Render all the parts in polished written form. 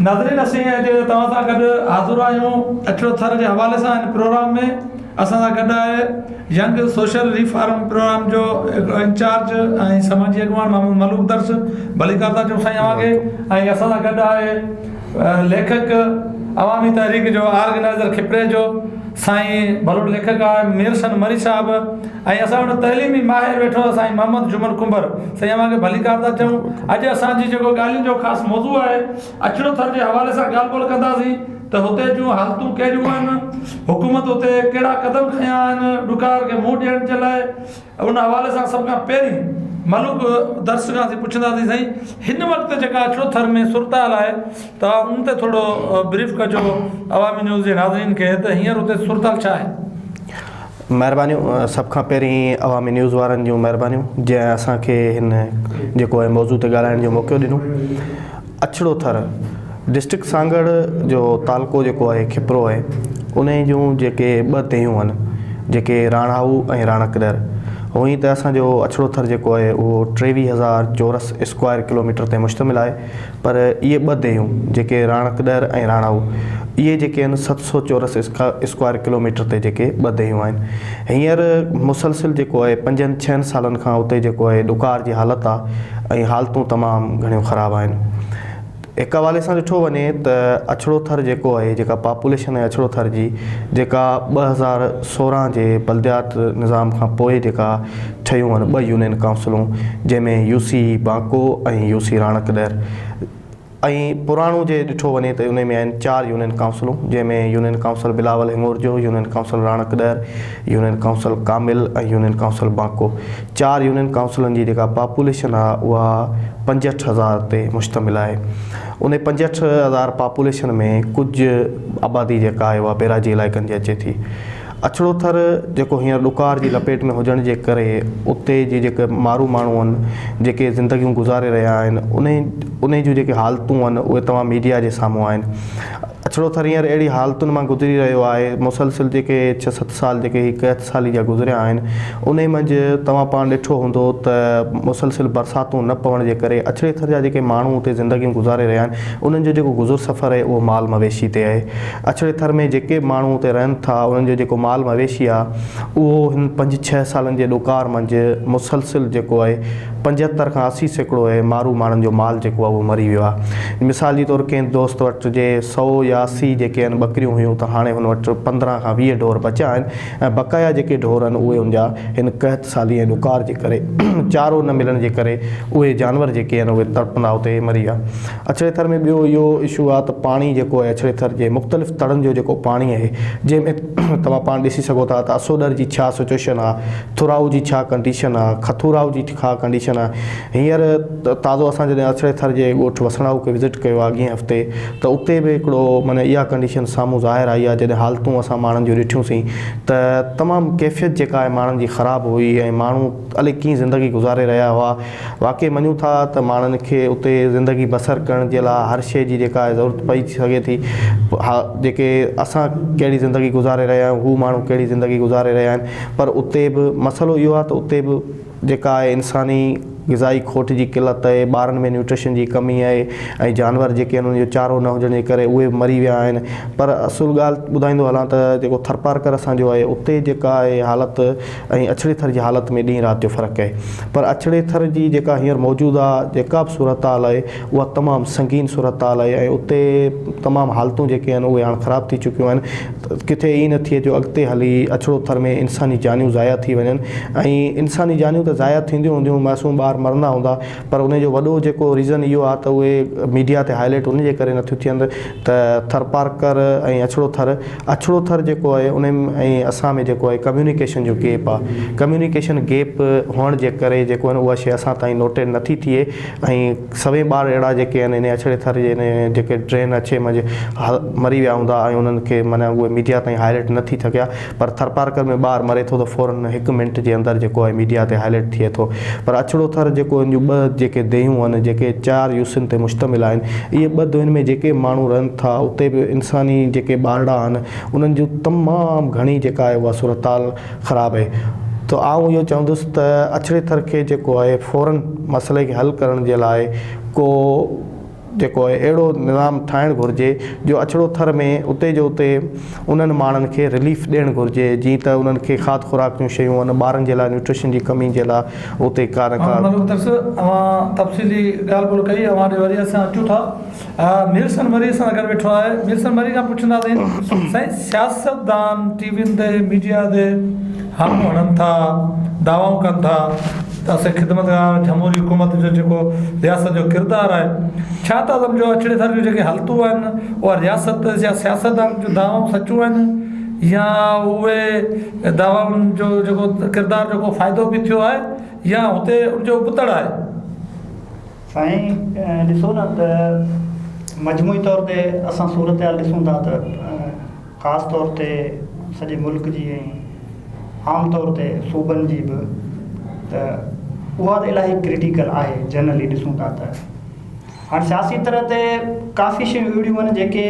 ناظرين اسين اڄ توهان سان گڏ حاضر آهيون اڇڙو ٿر جي حوالي سان هن پروگرام ۾ اسان سان گڏ آهي ينگ سوشل ريفارم پروگرام جو انچارج ۽ سماجي اڳواڻ محمد ملوڪ درس ڀليڪار ٿا چئون سائين اوهان کي ۽ اسان سان گڏ آهي ليکڪ عوامي تحريڪ جو آرگنائزر کپري جو سائين ڀلوڙ ليکڪ آهي ميرسن مري صاحب ۽ اسان وٽ تعليمي ماهر ويٺو آهي سائين محمد جمن ڪنڀر سائين اوهان کي ڀليڪار ٿا چئون اڄ اسان جي جيڪو ڳالهين جو خاص موضوع آهي اڇڙو ٿر جي حوالي سان ڳالهه ٻولهه ڪنداسين ته هتي جون حالتون ڪهڙيون آهن حڪومت اتي ڪهڙا قدم کنيا آهن ڏڪار کي منهن ڏيڻ جي لاء ان حوالي سان سڀ کان پهرين ملوڪ درس کان اسين پڇنداسين سائين هن وقت جيڪا اڇڙو ٿر ۾ صورتحال آهي توهان ان تي ٿورو بريف ڪجو عوامي نيوز جي ناظرين کي ته هينئر اتي صورتحال ڇا آهي؟ مهربانيون سڀ کان پهرين عوامي نيوز وارن جون مهربانيون جنهن اسان کي هن جيڪو آهي موضوع تي ڳالهائڻ جو موقعو ڏنو اڇڙو ٿر ڊسٽرڪٽ سانگهڙ جو تعلقو جيڪو آهي کپرو آهي انهي جون جيڪي ٻه ديهون آهن جيڪي راڻائو ۽ راڻڪ ڏهر هونئن ته اسان جو اڇڙو ٿر جيڪو آهي اهو 23 هزار چورس اسڪوائر ڪلوميٽر تي مشتمل آهي پر اهي ٻه ديهون جيڪي راڻڪ ڏهر ۽ راڻائو اهي جيڪي آهن 700 چورس اسڪوائر ڪلوميٽر تي جيڪي ٻه ديهون آهن هينئر مسلسل جيڪو آهي پنجن ڇهن سالن کان اتي جيڪو آهي ڏڪار جي حالت آهي ۽ حالتون تمام گهڻيون خراب آهن هڪ حوالي سان ڏٺو وڃي ته اڇڙو ٿر جيڪو آهي جيڪا پاپوليشن آهي اڇڙو ٿر جي جيڪا 2016 جي بلديات نظام کان پوء جيڪا ٺهيون آهن ٻه يونين ڪائونسلون جنهن ۾ يو سي بانڪو ۽ يو سي راڻڪ ڏهر ۽ پراڻو جي ڏٺو وڃي ته انهي ۾ آهن چار يونين ڪائونسلون جنهن ۾ union council Bilawal Hingorjo, union council Ranak Dahar, union council Kamil ۽ union council Banko. چار يونين ڪائونسلن جي جيڪا پاپوليشن آهي اها 65 هزار تي مشتمل آهي. انهي 65 هزار پاپوليشن ۾ ڪجهه آبادي جيڪا آهي اها بيراجي علائقن جي اچي ٿي. اڇڙو ٿر جيڪو هينئر ڏڪار جي لپيٽ ۾ هجڻ جي ڪري اتي جي جيڪي مارو ماڻهو آهن جيڪي زندگيون گذاري رهيا آهن انهي انهي جون جيڪي حالتون آهن اهي توهان ميڊيا جي سامهون آهن اڇڙو ٿر هينئر اهڙي حالتن مان گذري رهيو آهي مسلسل جيڪي ڇهه ست سال جيڪي هي قحط سالي جا گذريا آهن انهي منجهه توهان پاڻ ڏٺو هوندو ته مسلسل برساتون نه پوڻ جي ڪري اڇڙي ٿر جا جيڪي ماڻهو اتي زندگيون گذاري رهيا آهن انهن جو جيڪو گذر سفر آهي اهو مال مويشي تي آهي اڇڙي ٿر ۾ جيڪي به ماڻهو اتي رهن ٿا انهن جو جيڪو مال مويشي آ اهو هن پنج ڇهه سالن جي ڏڪار منجهه مسلسل جيڪو آهي 75 کان 80% اهي مارو ماڻهن جو مال جيڪو آ اهو مري ويو آ مثال جي طور ڪنهن دوست وٽ جي 100 يا 80 جيڪي آهن ٻڪريون هيون ته هاڻي هن وٽ 15 کان 20 ڍور بچيا آهن ۽ بقايا جيڪي ڍور آهن اهي ان جا هن قحط سالي ۽ ڏڪار جي ڪري چارو نه ملڻ جي ڪري اهي جانور جيڪي آهن اهي تڙپندا اتي مري ويا. اڇڙي ٿر ۾ ٻيو اهو اشو آهي ته پاڻي جيڪو آهي اڇڙي ٿر جي مختلف تڙن جو جيڪو پاڻي آهي جنهن ۾ توهان پاڻ ڏسي سگهو ٿا ته اسوڏر جي ڇا سچوئيشن آهي ٿرائو جي ڇا ڪنڊيشن آهي کٿورائو جي ڇا ڪنڊيشن آهي هينئر تازو اسان جڏهن اڇڙي ٿر جي ڳوٺ وسڻائو کي وزٽ ڪيو آهي اڳئين هفتي ته اتي به هڪڙو معنيٰ اها ڪنڊيشن سامهون ظاهر آئي آهي جڏهن حالتون اسان ماڻهن جون ڏٺيون سين ته تمام ڪيفيت جيڪا آهي ماڻهن جي خراب هئي ۽ ماڻهو الائي ڪيئن زندگي گذاري رهيا هئا. واقعي مڃون ٿا ته ماڻهن کي اتي زندگي بسر ڪرڻ جي لاء هر شيء جي جيڪا آهي ضرورت پئي سگهي ٿي. ها جيڪي اسان ڪهڙي زندگي گذاري رهيا آهيون هو ماڻهو ڪهڙي زندگي گذاري رهيا آهن پر اتي به مسئلو اهو آهي ته اتي به جيڪا آهي انساني غذائي کوٽ جي قلت آهي ٻارن ۾ نيوٽريشن جي ڪمي آهي ۽ جانور جيڪي آهن انهن جو چارو نه هجڻ جي ڪري اهي به مري ويا آهن پر اصل ڳالهه ٻڌائيندو هلان ته جيڪو ٿرپارڪر اسان جو آهي اتي جيڪا آهي حالت ۽ اڇڙي ٿر جي حالت ۾ ڏينهن رات جو فرق آهي پر اڇڙي ٿر جي جيڪا هينئر موجوده جيڪا به صورتحال آهي اها تمام سنگين صورتحال آهي ۽ اتي تمام حالتون جيڪي آهن اهي هاڻ خراب ٿي چڪيون آهن ڪٿي ائين نه ٿئي جو اڳتي هلي اڇڙو ٿر ۾ انساني جانيون ضايع ٿي وڃن ۽ انساني جانيون ته ضايع ٿينديون هونديون معصوم ٻار مرندا هوندا پر ان جو وڏو جيڪو ريزن اهو آهي ته اهي ميڊيا تي هائلائٽ ان جي ڪري نٿيون ٿين ته ٿرپارڪر ۽ اڇڙو ٿر اڇڙو ٿر جيڪو آهي ان ۽ اسان ۾ جيڪو آهي ڪميونيڪيشن جو گيپ آهي ڪميونيڪيشن گيپ هئڻ جي ڪري جيڪو آهي اها شي اسان تائين نوٽيڊ نٿي ٿئي ۽ سوين ٻار اهڙا جيڪي آهن ان اڇڙي ٿر جي ان جيڪي ڊرين اڇي منجهه مري ويا هوندا ۽ انهن کي معنيٰ اهي ميڊيا تائين هائلائٽ نه ٿي سگهيا پر ٿرپارڪر ۾ ٻار مري ٿو ته فورن هڪ منٽ جي اندر جيڪو آهي ميڊيا تي هائلائٽ ٿئي ٿو پر اڇڙو ٿر جيڪو ان جون ٻه جيڪي ديهون آهن جيڪي چار يوسين تي مشتمل آهن اهي ٻه ديهن ۾ جيڪي ماڻهو رهن ٿا اتي به انساني جيڪي ٻارڙا آهن انهن جون تمام گهڻي جيڪا آهي اها صورتحال خراب آهي ته آئون اهو چوندس ته اڇڙي ٿر کي جيڪو آهي فورن مسئلي کي حل ڪرڻ جي لاء ڪو جيڪو آهي اهڙو نظام ٺاهڻ گهرجي جو اڇڙو ٿر ۾ اتي جو اتي انهن ماڻهن کي رليف ڏيڻ گهرجي جيئن ته انهن کي کاڌ خوراڪ جون شيون ان ٻارن جي لاء نيوٽريشن جي ڪمي جي لاء اتي ڪا نه ڪا. ملوڪ درس اوهان تفصيلي ڳالهه ٻولهه ڪئي اوهان ڏي وري اسان اچون ٿا ميرسن مري اسان سان گڏ ويٺو آهي ميرسن مري کان پڇنداسين سائين سياستدان ٽي وين تي ميڊيا تي هم هڻن ٿا دعوائون ڪن ٿا ته اسين خدمتگار جمهوري حڪومت جو جيڪو رياست جو ڪردار آهي ڇا ٿا سمجهو اڇڙي ٿر جون جيڪي حالتون آهن اها رياست يا سياستدانن جون دعوائون سچون آهن يا اهي دعوائن جو جيڪو ڪردار جو ڪو فائدو به ٿيو آهي يا هتي ان جو ابتڙ آهي. سائين ڏسو نه ته مجموعي طور تي اسان صورتحال ڏسون ٿا ته خاص طور تي سڄي ملڪ جي ۽ عام طور تي صوبن جي به ته اها ته الاهي ڪرٽيڪل آهي جنرلي ڏسون ٿا ته هاڻي سياسي طرح تي ڪافي شيون اهڙيون آهن جيڪي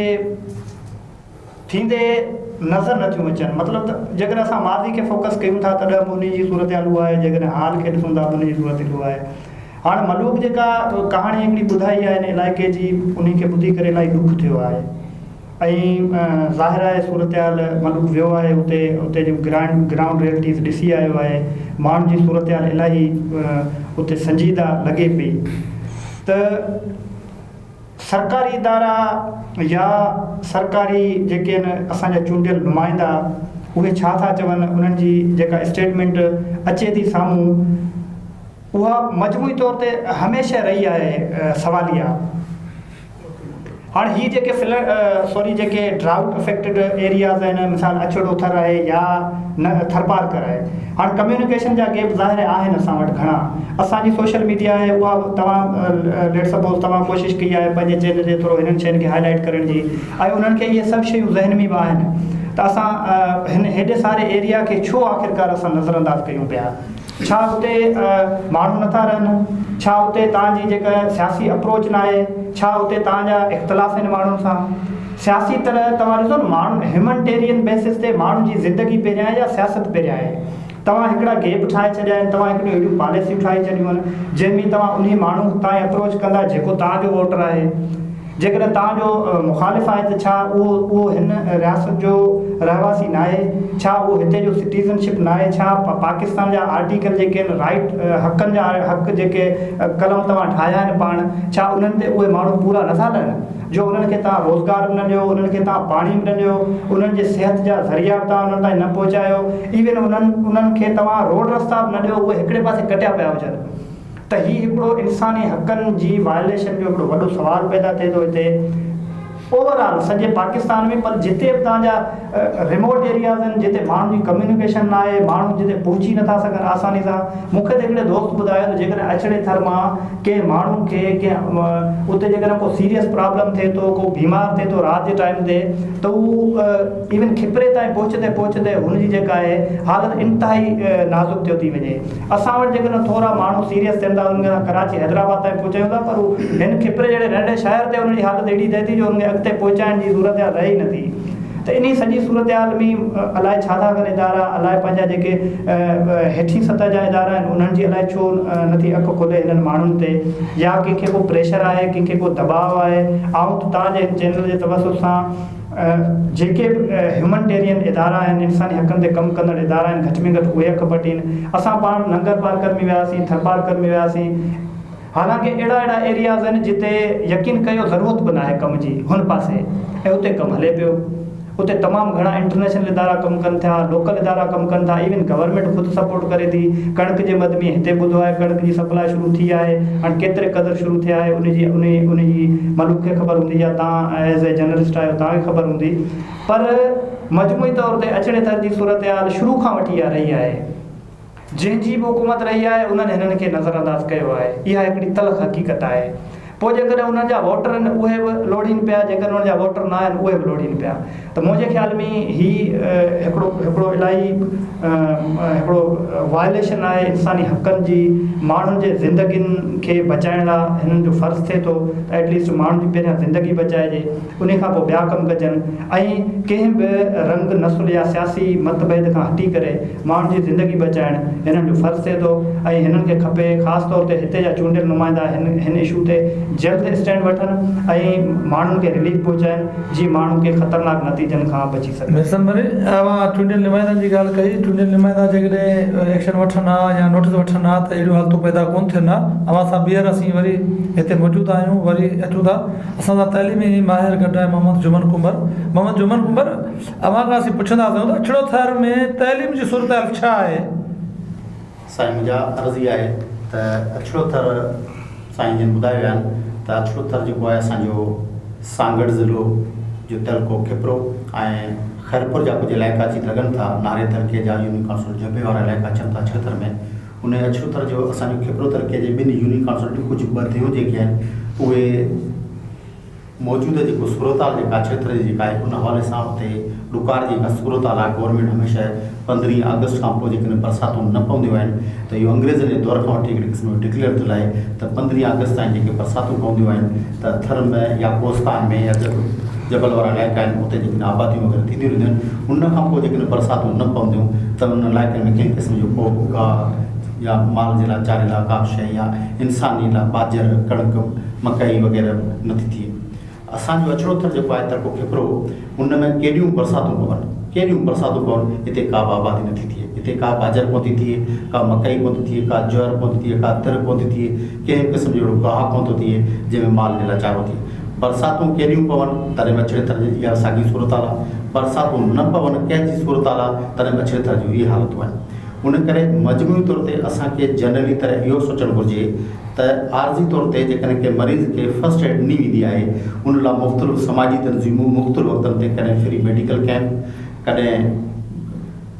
ٿيندي نظر نٿيون اچن مطلب ته جيڪڏهن اسان ماضي کي فوڪس ڪيون ٿا تڏهن به ان جي صورتحال اها آهي جيڪڏهن حال کي ڏسون ٿا ته ان جي صورتحال اها آهي هاڻي ملوڪ جيڪا ڪهاڻي هڪڙي ٻڌائي آهي ان علائقي جي انهي کي ٻڌي ڪري الاهي ڏک ٿيو آهي ۽ ظاهر آهي صورتحال ملوڪ ويو آهي اتي اتي جون گرائنڊ گرائونڊ ريئلٽيز ڏسي آيو آهي ماڻهن جي صورتحال الاهي اتي سنجيده لڳي پئي ته سرڪاري ادارا يا سرڪاري جيڪي آهن اسان جا چونڊيل نمائندا اهي ڇا ٿا چون انهن جي جيڪا اسٽيٽمينٽ اچي ٿي سامهون اها مجموعي طور تي هميشه رهي آهي سواليه. هاڻ هي جيڪي فلڊ سوري جيڪي ڊرائوٽ افيڪٽيڊ ايرياز آهن مثال اڇڙو ٿر آهي يا نه ٿرپارڪر آهي هاڻ ڪميونيڪيشن جا گيپ ظاهر آهن اسان وٽ گهڻا اسان جي سوشل ميڊيا آهي اها به توهان ليٽ سپوز توهان ڪوشش ڪئي آهي پنهنجي چينل جي ٿرو هنن شين کي هائي لائيٽ ڪرڻ جي ۽ انهن کي اهي سڀ شيون ذهن ۾ به آهن ته اسان هن هيڏي ساري ايريا کي ڇو آخرڪار اسان نظر انداز ڪيون پيا ڇا اتي ماڻهو نٿا رهن ڇا اتي توهان جي جيڪا سياسي اپروچ ناهي ڇا اتي توهان جا اختلاف آهن ماڻهن سان سياسي طرح توهان ڏسو نه ماڻهن هيومنٽيرين بيسس تي ماڻهن جي زندگي پهريان آهي يا سياست پهريان آهي؟ توهان هڪڙا گيپ ٺاهي ڇڏيا آهن، توهان هڪڙيون اهڙيون پاليسيون ٺاهي ڇڏيون آهن جنهن ۾ توهان انهي ماڻهو تائين اپروچ ڪندا جيڪو توهان جو ووٽر آهي. جيڪڏهن توهان جو مخالف آهي ته ڇا اهو اهو هن رياست جو رهواسي ناهي؟ ڇا اهو هتي جو سٽيزن شپ ناهي؟ ڇا پاڪستان جا آرٽيڪل جيڪي آهن رائيٽ حقن جا حق جيڪي قلم توهان ٺاهيا آهن پاڻ ڇا انهن تي اهي ماڻهو پورا نٿا لهن؟ جو انهن کي توهان روزگار به نه ڏيو، انهن کي توهان پاڻي به نه ڏيو، انهن جي صحت جا ذريعا به توهان انهن تائين نه پهچايو، ايون انهن انهن کي توهان روڊ رستا به نه ڏيو، اهي هڪڙي پاسي ڪٽيا پيا هجن ته هي هڪڙو انساني حقن جي وائليشن جو هڪڙو وڏو سوال پيدا ٿئي ٿو هتي اوور آل سڄي پاڪستان ۾ پر جتي به توهان جا ريموٽ ايرياز آهن جتي ماڻهن جي ڪميونيڪيشن نه آهي ماڻهو جتي پهچي نٿا سگهن آساني سان مون کي ته هڪڙي دوست ٻڌايو ته جيڪڏهن اڇڙي ٿر مان ڪنهن ماڻهو کي ڪنهن اتي جيڪڏهن ڪو سيريس پرابلم ٿئي ٿو ڪو بيمار ٿئي ٿو رات جي ٽائيم تي ته هو ايون کپري تائين پهچندي پهچندي هن جي جيڪا آهي حالت انتهائي نازڪ ٿيو ٿي وڃي اسان وٽ جيڪڏهن ٿورا ماڻهو سيريس ٿين ٿا انهن کي اسان ڪراچي حيدرآباد تائين پهچايون ٿا پر هو هن کپري جهڙي ننڍي شهر تي انهن جي حالت اهڙي ٿئي ٿي جو انهن کي اڳتي پهچائڻ جي صورتحال رهي ئي نٿي ته انهي سڄي صورتحال ۾ الائي ڇا ٿا ڪن ادارا، الائي پنهنجا جيڪي هيٺين سطح جا ادارا آهن انهن جي الائي ڇو نٿي اک کلي هنن ماڻهن تي يا ڪنهن کي ڪو پريشر آهي ڪنهن کي ڪو دٻاء آهي آئون ته توهان جي هن چينل جي توسط سان جيڪي به هيومنٽيرين ادارا آهن انساني حقن تي ڪم ڪندڙ ادارا آهن گهٽ ۾ گهٽ اهي اک پٽين اسان پاڻ ننگر پارڪر ۾ وياسين ٿرپارڪر ۾ وياسين حالانڪه اهڙا اهڙا ايرياز آهن جتي يقين ڪيو ضرورت به ناهي ڪم جي هن پاسي ۽ اتي ڪم هلي پيو اتي تمام گهڻا انٽرنيشنل ادارا ڪم ڪن ٿا لوڪل ادارا ڪم ڪن ٿا ايون گورنمينٽ خود سپورٽ ڪري ٿي ڪڻڪ جي مد ۾ هتي ٻڌو آهي ڪڻڪ جي سپلاء شروع ٿي آهي هاڻي ڪيتري قدر شروع ٿي آهي ان جي ان ان جي ملوڪ کي خبر هوندي يا توهان ايز اي جرنلسٽ آهيو توهان کي خبر هوندي پر مجموعي طور تي اڇڙي ٿر جي صورتحال شروع کان وٺي اها رهي آهي. جنهن جي به حڪومت رهي آهي انهن هنن کي نظرانداز ڪيو آهي اها هڪڙي تلخ حقيقت آهي پوء جيڪڏهن انهن جا ووٽر آهن اهي به لوڙهين پيا جيڪڏهن انهن جا ووٽر نه آهن اهي به لوڙهين پيا ته منهنجي خيال ۾ هي هڪڙو هڪڙو الاهي هڪڙو وائليشن آهي انساني حقن جي ماڻهن جي زندگين کي بچائڻ لاء هنن جو فرض ٿئي ٿو ته ايٽليسٽ ماڻهن جي پهريان زندگي بچائجي انهي کان پوء ٻيا ڪم ڪجن ۽ ڪنهن به رنگ نسل يا سياسي مت ڀيد کان هٽي ڪري ماڻهن جي زندگي بچائڻ هنن جو فرض ٿئي ٿو ۽ هنن کي کپي خاص طور تي هتي جا چونڊيل نمائندا هن هن اشو تي جلد اسٽينڊ وٺن ۽ ماڻهن کي رليف پهچائن جيئن ماڻهو ڪي خطرناڪ نتيجن کان بچي سگهن. محسن مري، اوهان چونڊيل نمائندن جي ڳالهه ڪئي، چونڊيل نمائندا جيڪڏهن ايڪشن وٺن ها يا نوٽيس وٺن ها ته اهڙيون حالتون پيدا ڪونه ٿين ها. اوهان سان ٻيهر اسين وري هتي موجود آهيون، وري اچون ٿا. اسان سان تعليمي ماهر گڏ آهي محمد جمن ڪنڀر. محمد جمن ڪنڀر، اوهان کان اسين پڇنداسون ته اڇڙو ٿر ۾ تعليم جي صورتحال ڇا آهي؟ سائين منهنجا عرض اها آهي ته اڇڙو ٿر سائين جن ٻڌايو ويا آهن ته اڇڙو ٿر جيڪو آهي اسان جو سانگهڙ ضلعو جو تعلقو کپرو ۽ خيرپور جا ڪجهه علائقا اچي لڳن ٿا ناري تعلقي جا يونين ڪائونسل جهٻي وارا علائقا اچن ٿا اڇڙي ٿر ۾ ان اڇڙو ٿر جو اسان جو کپرو تعلقي جي ٻن يونين ڪائونسل جون ڪجهه ٻڌيون جيڪي آهن اهي موجوده جيڪو صورتحال جيڪا ڇيتر جي جيڪا آهي ان حوالي سان اتي ڏڪار جي جيڪا صورتحال آهي گورنمينٽ هميشه پندرهين آگسٽ کان پوء جيڪڏهن برساتون نه پونديون آهن ته اهو انگريزن جي دور کان وٺي هڪڙي قسم جو ڊڪليئر ٿيل آهي ته پندرهين آگسٽ تائين جيڪي برساتون پونديون آهن ته ٿر ۾ يا ڪوهستان ۾ يا جبل وارا علائقا آهن اتي جيڪڏهن آباديون وغيره ٿينديون رهنديون آهن ان کان پوء جيڪڏهن برساتون نه پونديون ته انهن علائقن ۾ ڪنهن قسم جو ڪو به گاهه يا مال جي لاء چاري لاء ڪا به شيء يا انساني لاء ٻاجهر ڪڻڪ مڪئي وغيره نه ٿي ٿئي. اسان جو اڇڙو ٿر جيڪو آهي ترڪو کپرو ان ۾ ڪيڏيون برساتون پون ڪيڏيون برساتون پون هتي ڪا به آبادي نه ٿي ٿئي. هتي ڪا ٻاجهر ڪونه ٿي ٿئي، ڪا مڪئي ڪونه ٿي ٿئي، ڪا جوئر ڪونه ٿي ٿئي، ڪا تر ڪونه ٿي ٿئي، ڪنهن به قسم جو اهڙو گاهه ڪونه ٿو ٿئي جنهن ۾ مال جي لاء چارو ٿئي. برساتون ڪيڏيون پون تڏهن به اڇڙي ٿر جي اها ساڳي صورتحال آهي. برساتون نه پون ڪنهن جي صورتحال آهي تڏهن به اڇڙي ٿر جون اهي حالتون آهن. ان ڪري مجموعي طور تي اسان کي جنرلي طرح اهو سوچڻ گهرجي ته عارضي طور تي جيڪڏهن ڪنهن مريض کي فرسٽ ايڊ ڏني ويندي آهي ان لاء مختلف سماجي تنظيمون مختلف وقتن تي ڪڏهن فري ميڊيڪل ڪئمپ ڪڏهن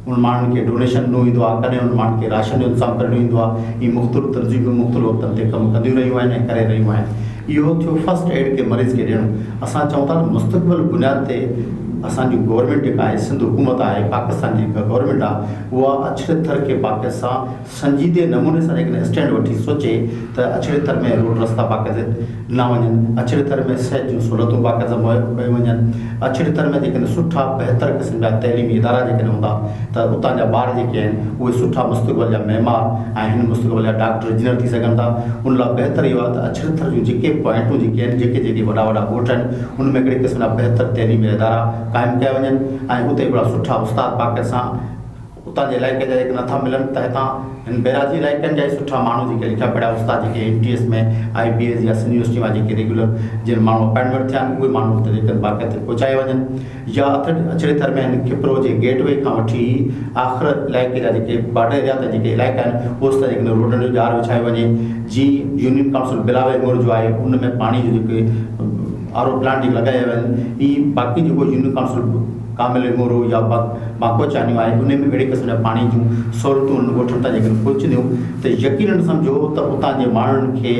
ان ماڻهن کي ڊونيشن ڏنو ويندو آهي ڪڏهن ان ماڻهن کي راشن جو انتظام ڪري ڏنو ويندو آهي اهي مختلف تنظيمون مختلف وقتن تي ڪم ڪنديون رهيون آهن ۽ ڪري رهيون آهن اهو ٿيو فرسٽ ايڊ ڪنهن مريض کي ڏيڻو اسان چئون ٿا ته مستقبل بنياد تي اسان جي گورنمينٽ جيڪا آهي سنڌ حڪومت آهي پاڪستان جي جيڪا گورنمينٽ آهي اها اڇڙي ٿر کي پاڪستان سنجيدي نموني سان جيڪڏهن اسٽينڊ وٺي سوچي ته اڇڙي ٿر ۾ روڊ رستا باقاعده ڏنا وڃن، اڇڙي ٿر ۾ صحت جون سهولتون باقاعده مهيا ڪيون وڃن، اڇڙي ٿر ۾ جيڪڏهن سٺا بهتر قسم جا تعليمي ادارا جيڪڏهن هوندا ته اتان جا ٻار جيڪي آهن اهي سٺا مستقبل جا معمار ۽ هن مستقبل جا ڊاڪٽر انجنيئر ٿي سگهن ٿا. ان لاء بهتر اهو آهي ته اڇڙي ٿر جون جيڪي به پوائنٽون جيڪي آهن جيڪي جيڪي وڏا وڏا ڳوٺ آهن ان ۾ هڪڙي قسم جا بهتر تعليمي ادارا قائم ڪيا وڃن ۽ اتي هڪڙا سٺا استاد باقاعده سان اتان جي علائقي جا جيڪي نٿا ملن ته هتان هن بئراجي علائقن جا ئي سٺا ماڻهو جيڪي لکيا پڙهيا استاد جيڪي M T S ۾ I B S يا سنڌ يونيورسٽي مان جيڪي ريگيولر جن ماڻهو اپائنٽمينٽ ٿيا آهن اهي ماڻهو اتي جيڪي باقاعده پهچايا وڃن يا اڇڙي ٿر ۾ هن کپرو جي گيٽ وي کان وٺي آخر علائقي جا جيڪي بارڊر ايريا تائين جيڪي علائقا آهن اوستائين جيڪڏهن روڊن جو ڄار وڇايو وڃي جي يونين ڪائونسل بلاوي هڱور جو آهي ان ۾ پاڻي جو جيڪي آر او پلانٽ جيڪي لڳايا ويا آهن هي باقي جيڪو يونين ڪائونسل ڪامل هڱورو يا باڪو چانيو آهي انهي ۾ اهڙي قسم جا پاڻي جون سهولتون انهن ڳوٺن تائين جيڪڏهن پهچنديون ته يقينن سمجهو ته اتان جي ماڻهن کي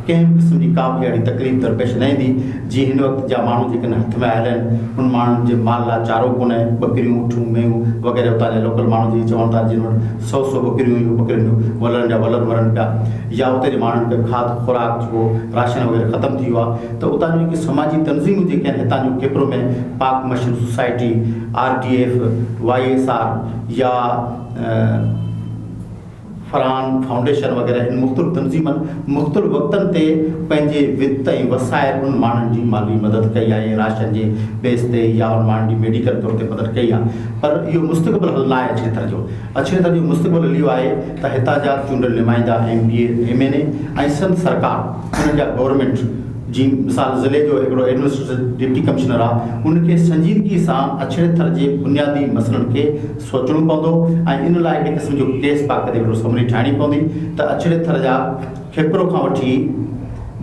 ڪنهن به قسم جي ڪا به اهڙي تڪليف درپيش نه ايندي جيئن هن وقت جا ماڻهو جيڪڏهن هٿ ۾ آيل آهن انهن ماڻهن جي مال لاء چارو ڪونهي ٻڪريون اٺون مينهون وغيره اتان جا لوڪل ماڻهو جيئن چون ٿا جن وٽ سئو سئو ٻڪريون هيون ٻڪرين جون ولرن جا ولر مرن پيا يا اتي جي ماڻهن کي کاڌ خوراڪ جيڪو راشن وغيره ختم ٿي ويو آهي ته اتان جون جيڪي سماجي تنظيمون جيڪي آهن هتان جون Khipro ۾ Pak mission society, R D F, Y S R يا فرحان فائونڊيشن وغيره ان مختلف تنظيمن مختلف وقتن تي پنهنجي وت ۽ وسائل انهن ماڻهن جي مالي مدد ڪئي آهي راشن جي بيس تي يا انهن ماڻهن جي ميڊيڪل طور تي مدد ڪئي آهي پر اهو مستقبل حل ناهي اڇڙي ٿر جو اڇڙي ٿر جو مستقبل حل اهو آهي ته هتان جا چونڊيل نمائندا M P A M N A ۽ Sindh سرڪار انهن جا گورنمينٽ جي مثال ضلعي جو هڪڙو ايڊمنسٽريٽر ڊپٽي ڪمشنر آ ان کي سنجيدگي سان اڇڙي ٿر جي بنيادي مسئلن کي سوچڻو پوندو ۽ ان لاء هڪڙي قسم جو ڪيس باقاعدي هڪڙو سمري ٺاهڻي پوندي ته اڇڙي ٿر جا کيپرو کان وٺي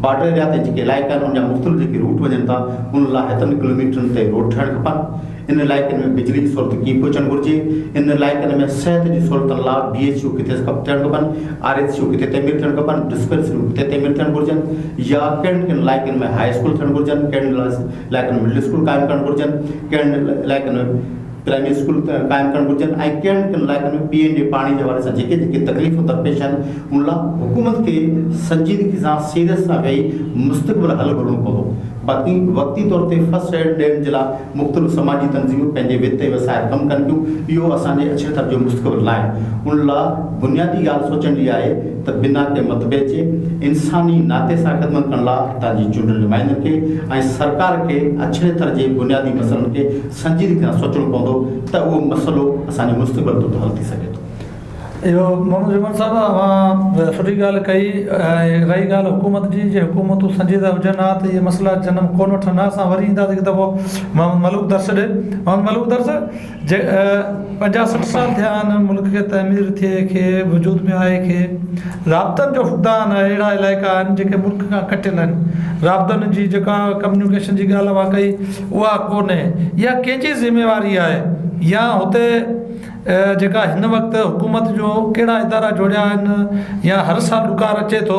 بارڊر ايريا تائين جيڪي علائقا آهن ان جا مختلف جيڪي روٽ وڃن ٿا ان لاء هيترن ڪلوميٽرن تي روڊ ٺهڻ کپن ان علائقن ۾ بجلي جي سهولت ڪيئن پهچڻ گهرجي، ان علائقن ۾ صحت جي سهولتن لاء بي ايڇ يو ڪٿي ٿيڻ کپن، آر ايڇ يو ڪٿي تعمير ٿيڻ کپن، ڊسپينسريون ڪٿي تعمير ٿيڻ گهرجن يا ڪهڙن ڪهڙن علائقن ۾ هاء اسڪول ٿيڻ گهرجن، ڪهڙن علائقن ۾ مڊل اسڪول قائم ڪرڻ گهرجن، ڪهڙن علائقن ۾ پرائمري اسڪول قائم ڪرڻ گهرجن ۽ ڪهڙن ڪهڙن علائقن ۾ پيئڻ جي پاڻي جي حوالي سان جيڪي جيڪي تڪليفون درپيش آهن ان لاء حڪومت کي سنجيدگي سان سيريس سان ويهي مستقبل حل ڳولڻو پوندو. باقي وقتي طور تي فرسٽ ايڊ ڏيڻ جي لاء مختلف سماجي تنظيمون پنهنجي وت ۽ وسائر ڪم ڪن پيون. اهو اسان جي اڇي ٿر جو مستقبل ناهي. ان لاء بنيادي ڳالهه سوچڻ جي آهي ته بنا ڪنهن متڀيد جي انساني ناتي سان خدمت ڪرڻ لاء هتان جي چونڊيل نمائندن کي ۽ سرڪار کي اڇڙي ٿر جي بنيادي مسئلن کي سنجيدگي سان سوچڻو پوندو ته اهو مسئلو اسان جي مستقبل طور تي حل ٿي سگهي ٿو. اهو محمد جمن صاحب اوهان سٺي ڳالهه ڪئي ۽ رهي ڳالهه حڪومت جي جي حڪومتون سنجيده هجن ها ته اهي مسئلا جنم ڪونه وٺن ها اسان وري اينداسين هڪ دفعو محمد ملوڪ درس ڏي محمد ملوڪ درس جي 50 60 سال ٿيا آهن ملڪ کي تعمير ٿئي کي وجود ۾ آئي کي رابطن جو فقدان آهي اهڙا علائقا آهن جيڪي ملڪ کان ڪٽيل آهن رابطن جي جيڪا ڪميونيڪيشن جي ڳالهه اوهان ڪئي اها ڪونهي اها ڪنهن جي ذميواري آهي يا هتي جيڪا هن وقت حڪومت جو ڪهڙا ادارا جوڙيا آهن يا هر سال ڏڪار اچي ٿو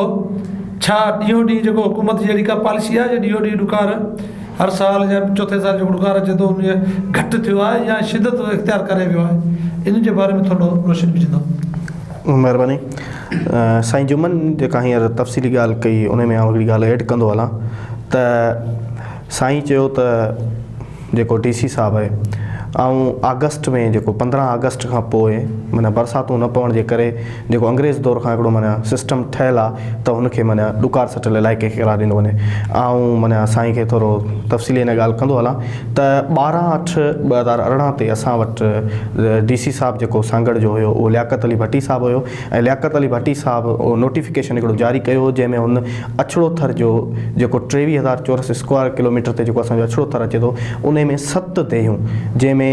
ڇا ڏينهون ڏينهن جيڪو حڪومت جي اهڙي ڪا پاليسي آهي جو ڏينهون ڏينهن ڏڪار هر سال يا چوٿين سال جيڪو ڏڪار اچي ٿو ان جي گهٽ ٿيو آهي يا شدت اختيار ڪري ويو آهي ان جي باري ۾ ٿورو روشني وجهندو. مهرباني سائين جمن جيڪا هينئر تفصيلي ڳالهه ڪئي ان ۾ آئون هڪڙي ڳالهه ايڊ ڪندو هلان ته سائين چيو ته جيڪو ڊي سي صاحب آهي آئون آگسٽ ۾ جيڪو 15 آگسٽ کان پوء معنيٰ برساتون نه پوڻ جي ڪري جيڪو انگريز دور کان هڪڙو معنيٰ سسٽم ٺهيل آ ته هن کي معنيٰ ڏڪار سٽيل علائقي کي قرار ڏنو وڃي آئون معنيٰ سائين کي ٿورو تفصيلي هن ڳالهه ڪندو هلان ته 12 اٺ 2018 تي اسان وٽ ڊي سي صاحب جيڪو سانگهڙ جو هيو اهو لياقت علي ڀٽي صاحب هيو ۽ لياقت علي ڀٽي صاحب اهو نوٽيفڪيشن هڪڙو جاري ڪيو هو جنهن ۾ هن اڇڙو ٿر جو جيڪو 23 هزار چورس اسڪوائر ڪلوميٽر تي جيڪو اسان جو اڇڙو ٿر اچي ٿو انهي ۾ ست ديهيون جنهن ۾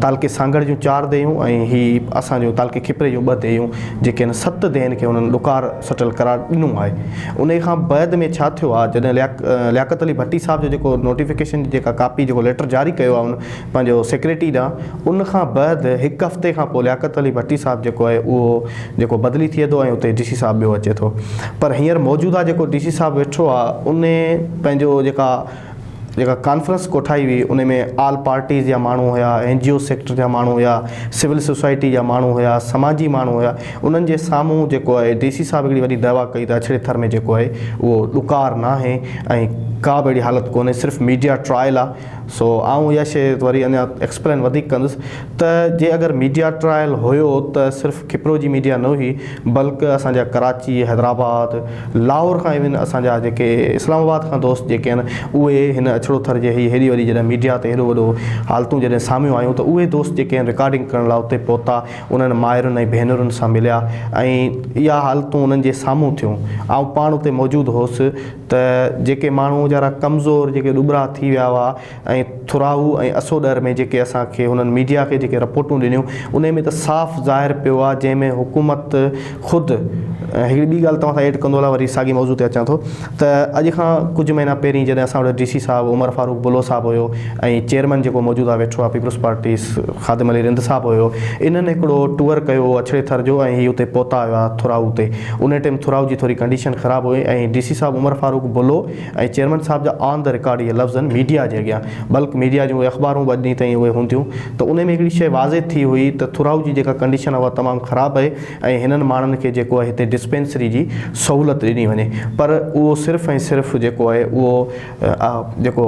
تعلقي سانگهڙ جون چار ديهيون ۽ هي اسان جو تعلقي کپري جون ٻه ديهيون جيڪي آهن ست ديهن کي هنن ڏڪار سٽل قرار ڏنو آهي انهي کان بعد ۾ ڇا ٿيو آهي جڏهن لياقت علي ڀٽي صاحب جو جيڪو نوٽيفڪيشن جي جيڪا ڪاپي جيڪو ليٽر جاري ڪيو آهي ان پنهنجو سيڪريٽري ڏانهن ان کان بعد هڪ هفتي کان پوء لياقت علي ڀٽي صاحب جيڪو آهي اهو جيڪو بدلي ٿئي ٿو ۽ اتي ڊي سي صاحب ٻيو اچي ٿو پر هينئر موجوده جيڪو ڊي سي صاحب ويٺو آهي ان پنهنجو جيڪا جيڪا ڪانفرنس ڪوٺائي هئي ان ۾ آل پارٽيز جا ماڻهو هيا اين جي او سيڪٽر جا ماڻهو هيا سول سوسائٽي جا ماڻهو هيا سماجي ماڻهو هيا انهن جي سامهون جيڪو آهي ڊي سي صاحب هڪڙي وڏي دعويٰ ڪئي ته اڇڙي ٿر ۾ جيڪو آهي اهو ڏڪار ناهي ۽ ڪا به اهڙي حالت ڪونهي صرف ميڊيا ٽرائل آهي سو آئون اها شيء وري اڃا ايڪسپلين وڌيڪ ڪندس ته جي اگر ميڊيا ٽرائل هيو ته صرف کپرو جي ميڊيا نه هئي بلڪ اسان جا ڪراچي، حيدرآباد، لاهور کان ايون اسان جا جيڪي اسلام آباد کان دوست جيڪي آهن اهي هن اڇڙو ٿر جي هي هيڏي وڏي جڏهن ميڊيا تي هيڏو وڏو حالتون جڏهن سامهيون آيون ته اهي دوست جيڪي آهن رڪارڊنگ ڪرڻ لاء اتي پهتا انهن مائرن ۽ ڀينرن سان مليا ۽ اها حالتون انهن جي سامهون ٿيون آئون پاڻ اتي موجود هوس ته جيڪي ماڻهو ويچارا ڪمزور جيڪي ڏٻرا ٿي ويا هئا ۽ ٿراهو ۽ اسوڏهر ۾ جيڪي اسان کي هنن ميڊيا کي جيڪي رپورٽون ڏنيون انهي ۾ ته صاف ظاهر پيو آهي جنهن ۾ حڪومت خود هڪڙي ٻي ڳالهه توهان سان ايڊ ڪندو هلان وري ساڳي موضوع تي اچان ٿو ته اڄ کان ڪجهه مهينا پهرين جڏهن اسان وٽ ڊي سي صاحب عمر فاروق بلو صاحب هيو ۽ چيئرمين جيڪو موجوده ويٺو آهي پيپلز پارٽي خادم علي رند صاحب هيو انهن هڪڙو ٽوئر ڪيو هو اڇڙي ٿر جو ۽ هي اتي پهتا هيا ٿراهو تي انهي ٽيم ٿراهو جي ٿوري ڪنڊيشن خراب هئي ۽ ڊي سي صاحب عمر فاروق بلو ۽ چيئرمين صاحب جا آن the record اهي لفظ آهن ميڊيا جي اڳيان بلڪ ميڊيا جون اهي اخبارون به اڄ ڏينهن تائين اهي هونديون ته انهي ۾ هڪڙي شيء واضح ٿي هئي ته ٿراهو جي جيڪا ڪنڊيشن آهي اها تمام خراب آهي ۽ هنن ماڻهن کي جيڪو آهي هتي ڊسپينسري جي سهولت ڏني وڃي پر اهو صرف ۽ صرف جيڪو آهي اهو جيڪو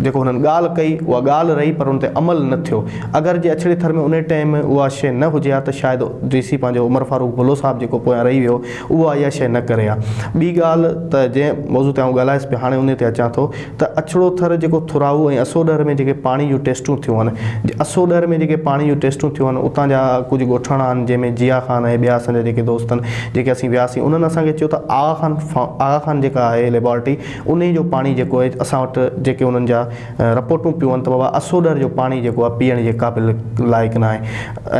جيڪو هنن ڳالهه ڪئي اها ڳالهه رهي پر ان تي عمل نه ٿيو. اگر جي اڇڙي ٿر ۾ انهي ٽائيم اها شيء نه هجي ها ته شايد ڊي سي پنهنجو عمر فاروق بلو صاحب جيڪو پويان رهي ويو اها اها شيء نه ڪري ها. ٻي ڳالهه ته جنهن موضوع تي آئون ڳالهايس پيو هاڻي انهي تي اچان ٿو ته اڇڙو ٿر جيڪو ٿراهو ۽ اسوڏهر ۾ جيڪي پاڻي جون ٽيسٽون ٿيون آهن اسوڏهر ۾ جيڪي پاڻي جون ٽيسٽون ٿيون آهن اتان جا ڪجهه ڳوٺاڻا آهن جنهن ۾ جيا خان ۽ ٻيا اسان جا جيڪي دوست آهن جيڪي اسين وياسين انهن اسان کي چيو ته آغا خان آغا خان جيڪا آهي ليبارٽري انهي جو پاڻي جيڪو آهي اسان وٽ جيڪي انهن جا رپورٽون پيون آهن ته بابا اسوڏهر جو پاڻي جيڪو آهي پيئڻ جي قابل لائق ناهي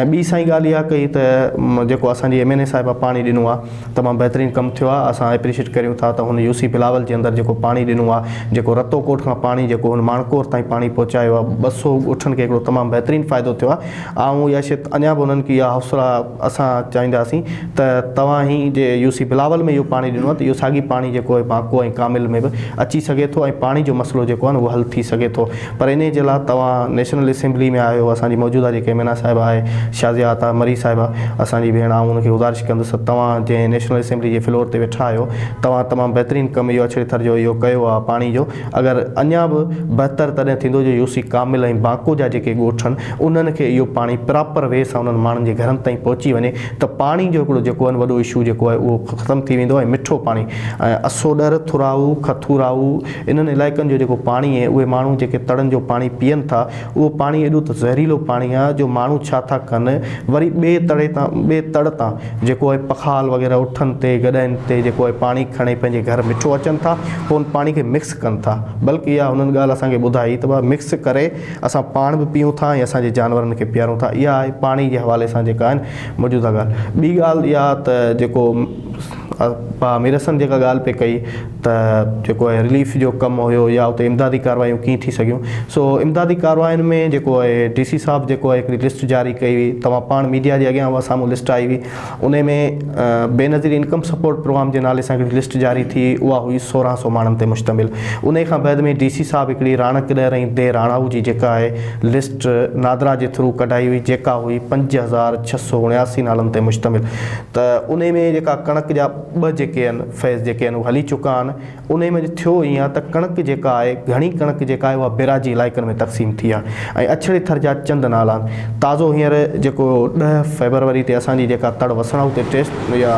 ۽ ٻي سائين ڳالهه اها ڪئي ته جيڪو اسان جي ايم اين اي صاحبه پاڻي ڏنو آهي تمام بهترين ڪم ٿيو آهي اسان اپريشيٽ ڪريون ٿا ته هن يو سي بلاول جي اندر جيڪو پاڻي ڏنو آهي جيڪو رتو ڪوٽ کان پاڻي جيڪو هن ماڻڪور تائين پاڻي پهچايو آهي 200 ڳوٺن کي هڪڙو تمام بهترين فائدو ٿيو آهي آئون اها شيء اڃا به انهن کي اها حوصلا اسان چاهينداسين ته توهان هي جي يو سي بلاول ۾ اهو پاڻي ڏنو آهي ته اهو ساڳي پاڻي جيڪو آهي بانڪو ۽ ڪامل ۾ به اچي سگهي ٿو ۽ پاڻي جو مسئلو جيڪو آهي نه اهو حل ٿي. ٿي سگهي ٿو پر انهي جي لاء توهان نيشنل اسيمبلي ۾ آهيو اسان جي موجوده جيڪي ايم اين آ صاحبه آهي شازيه عطا مري صاحبه اسان جي ڀيڻ آئون ان کي گذارش ڪندس ته توهان جنهن نيشنل اسيمبلي جي فلور تي ويٺا آهيو توهان تمام بهترين ڪم اهو اڇڙي ٿر جو اهو ڪيو آهي پاڻي جو اگر اڃا به بهتر تڏهن ٿيندو جو يوسي ڪامل ۽ بانڪو جا جيڪي ڳوٺ آهن انهن کي اهو پاڻي پراپر وي سان انهن ماڻهن جي گهرن تائين پهچي وڃي ته پاڻي جو هڪڙو جيڪو آهن وڏو اشو جيڪو آهي اهو ختم ٿي ويندو ۽ مٺو پاڻي ۽ اسوڏر، ٿرائو، کٿورائو انهن علائقن جو جيڪو پاڻي آهي اهي ماڻهو جيڪي تڙن جو پاڻي پيئن ٿا اهو پاڻي ايڏو ته زهريلو پاڻي آهي جو ماڻهو ڇا ٿا ڪن وري ٻئي تڙي تان ٻئي تڙ تان جيڪو آهي پخال وغيره اٺن تي گڏهن تي جيڪو آهي پاڻي کڻي پنهنجي گهر مٺو اچن ٿا پوء ان پاڻي کي مڪس ڪن ٿا بلڪ اها هنن ڳالهه اسان کي ٻڌائي ته مڪس ڪري اسان پاڻ به پيئون ٿا ۽ اسان جي جانورن کي پيارون ٿا. اها آهي پاڻي جي حوالي سان جيڪا آهن موجوده ڳالهه. ٻي ڳالهه اها ته جيڪو ڀاء امير حسن جيڪا ڳالهه پئي ڪئي ته جيڪو آهي رليف جو ڪم هيو يا اتي امدادي ڪاروايون ڪيئن ٿي سگهيون سو امدادي ڪارواين ۾ جيڪو آهي ڊي سي صاحب جيڪو آهي هڪڙي لسٽ جاري ڪئي هئي توهان پاڻ ميڊيا جي اڳيان اها سامهون لسٽ آئي هئي انهي ۾ بينظير انڪم سپورٽ پروگرام جي نالي سان هڪڙي لسٽ جاري ٿي اها هئي 16 سو ماڻهن تي مشتمل. انهي کان بعد ۾ ڊي سي صاحب هڪڙي راڻڪ ڏهر ۽ ديهه راڻائو جي جيڪا آهي لسٽ نادرا جي ٿرو ڪڍائي هئي جيڪا هئي 5679 نالن تي مشتمل ته انهي ۾ جيڪا ڪڻڪ جا ٻه جيڪي آهن فيز جيڪي آهن اهي هلي چڪا آهن. انهي ۾ ٿيو ائين آهي ته ڪڻڪ جيڪا آهي گهڻي ڪڻڪ جيڪا آهي اها بيراجي علائقن ۾ تقسيم ٿي آهي ۽ اڇڙي ٿر جا چند نالا آهن. تازو هينئر جيڪو ڏهه فيبروري تي اسان جي جيڪا تڙ وسڻائو تي ٽيسٽ يا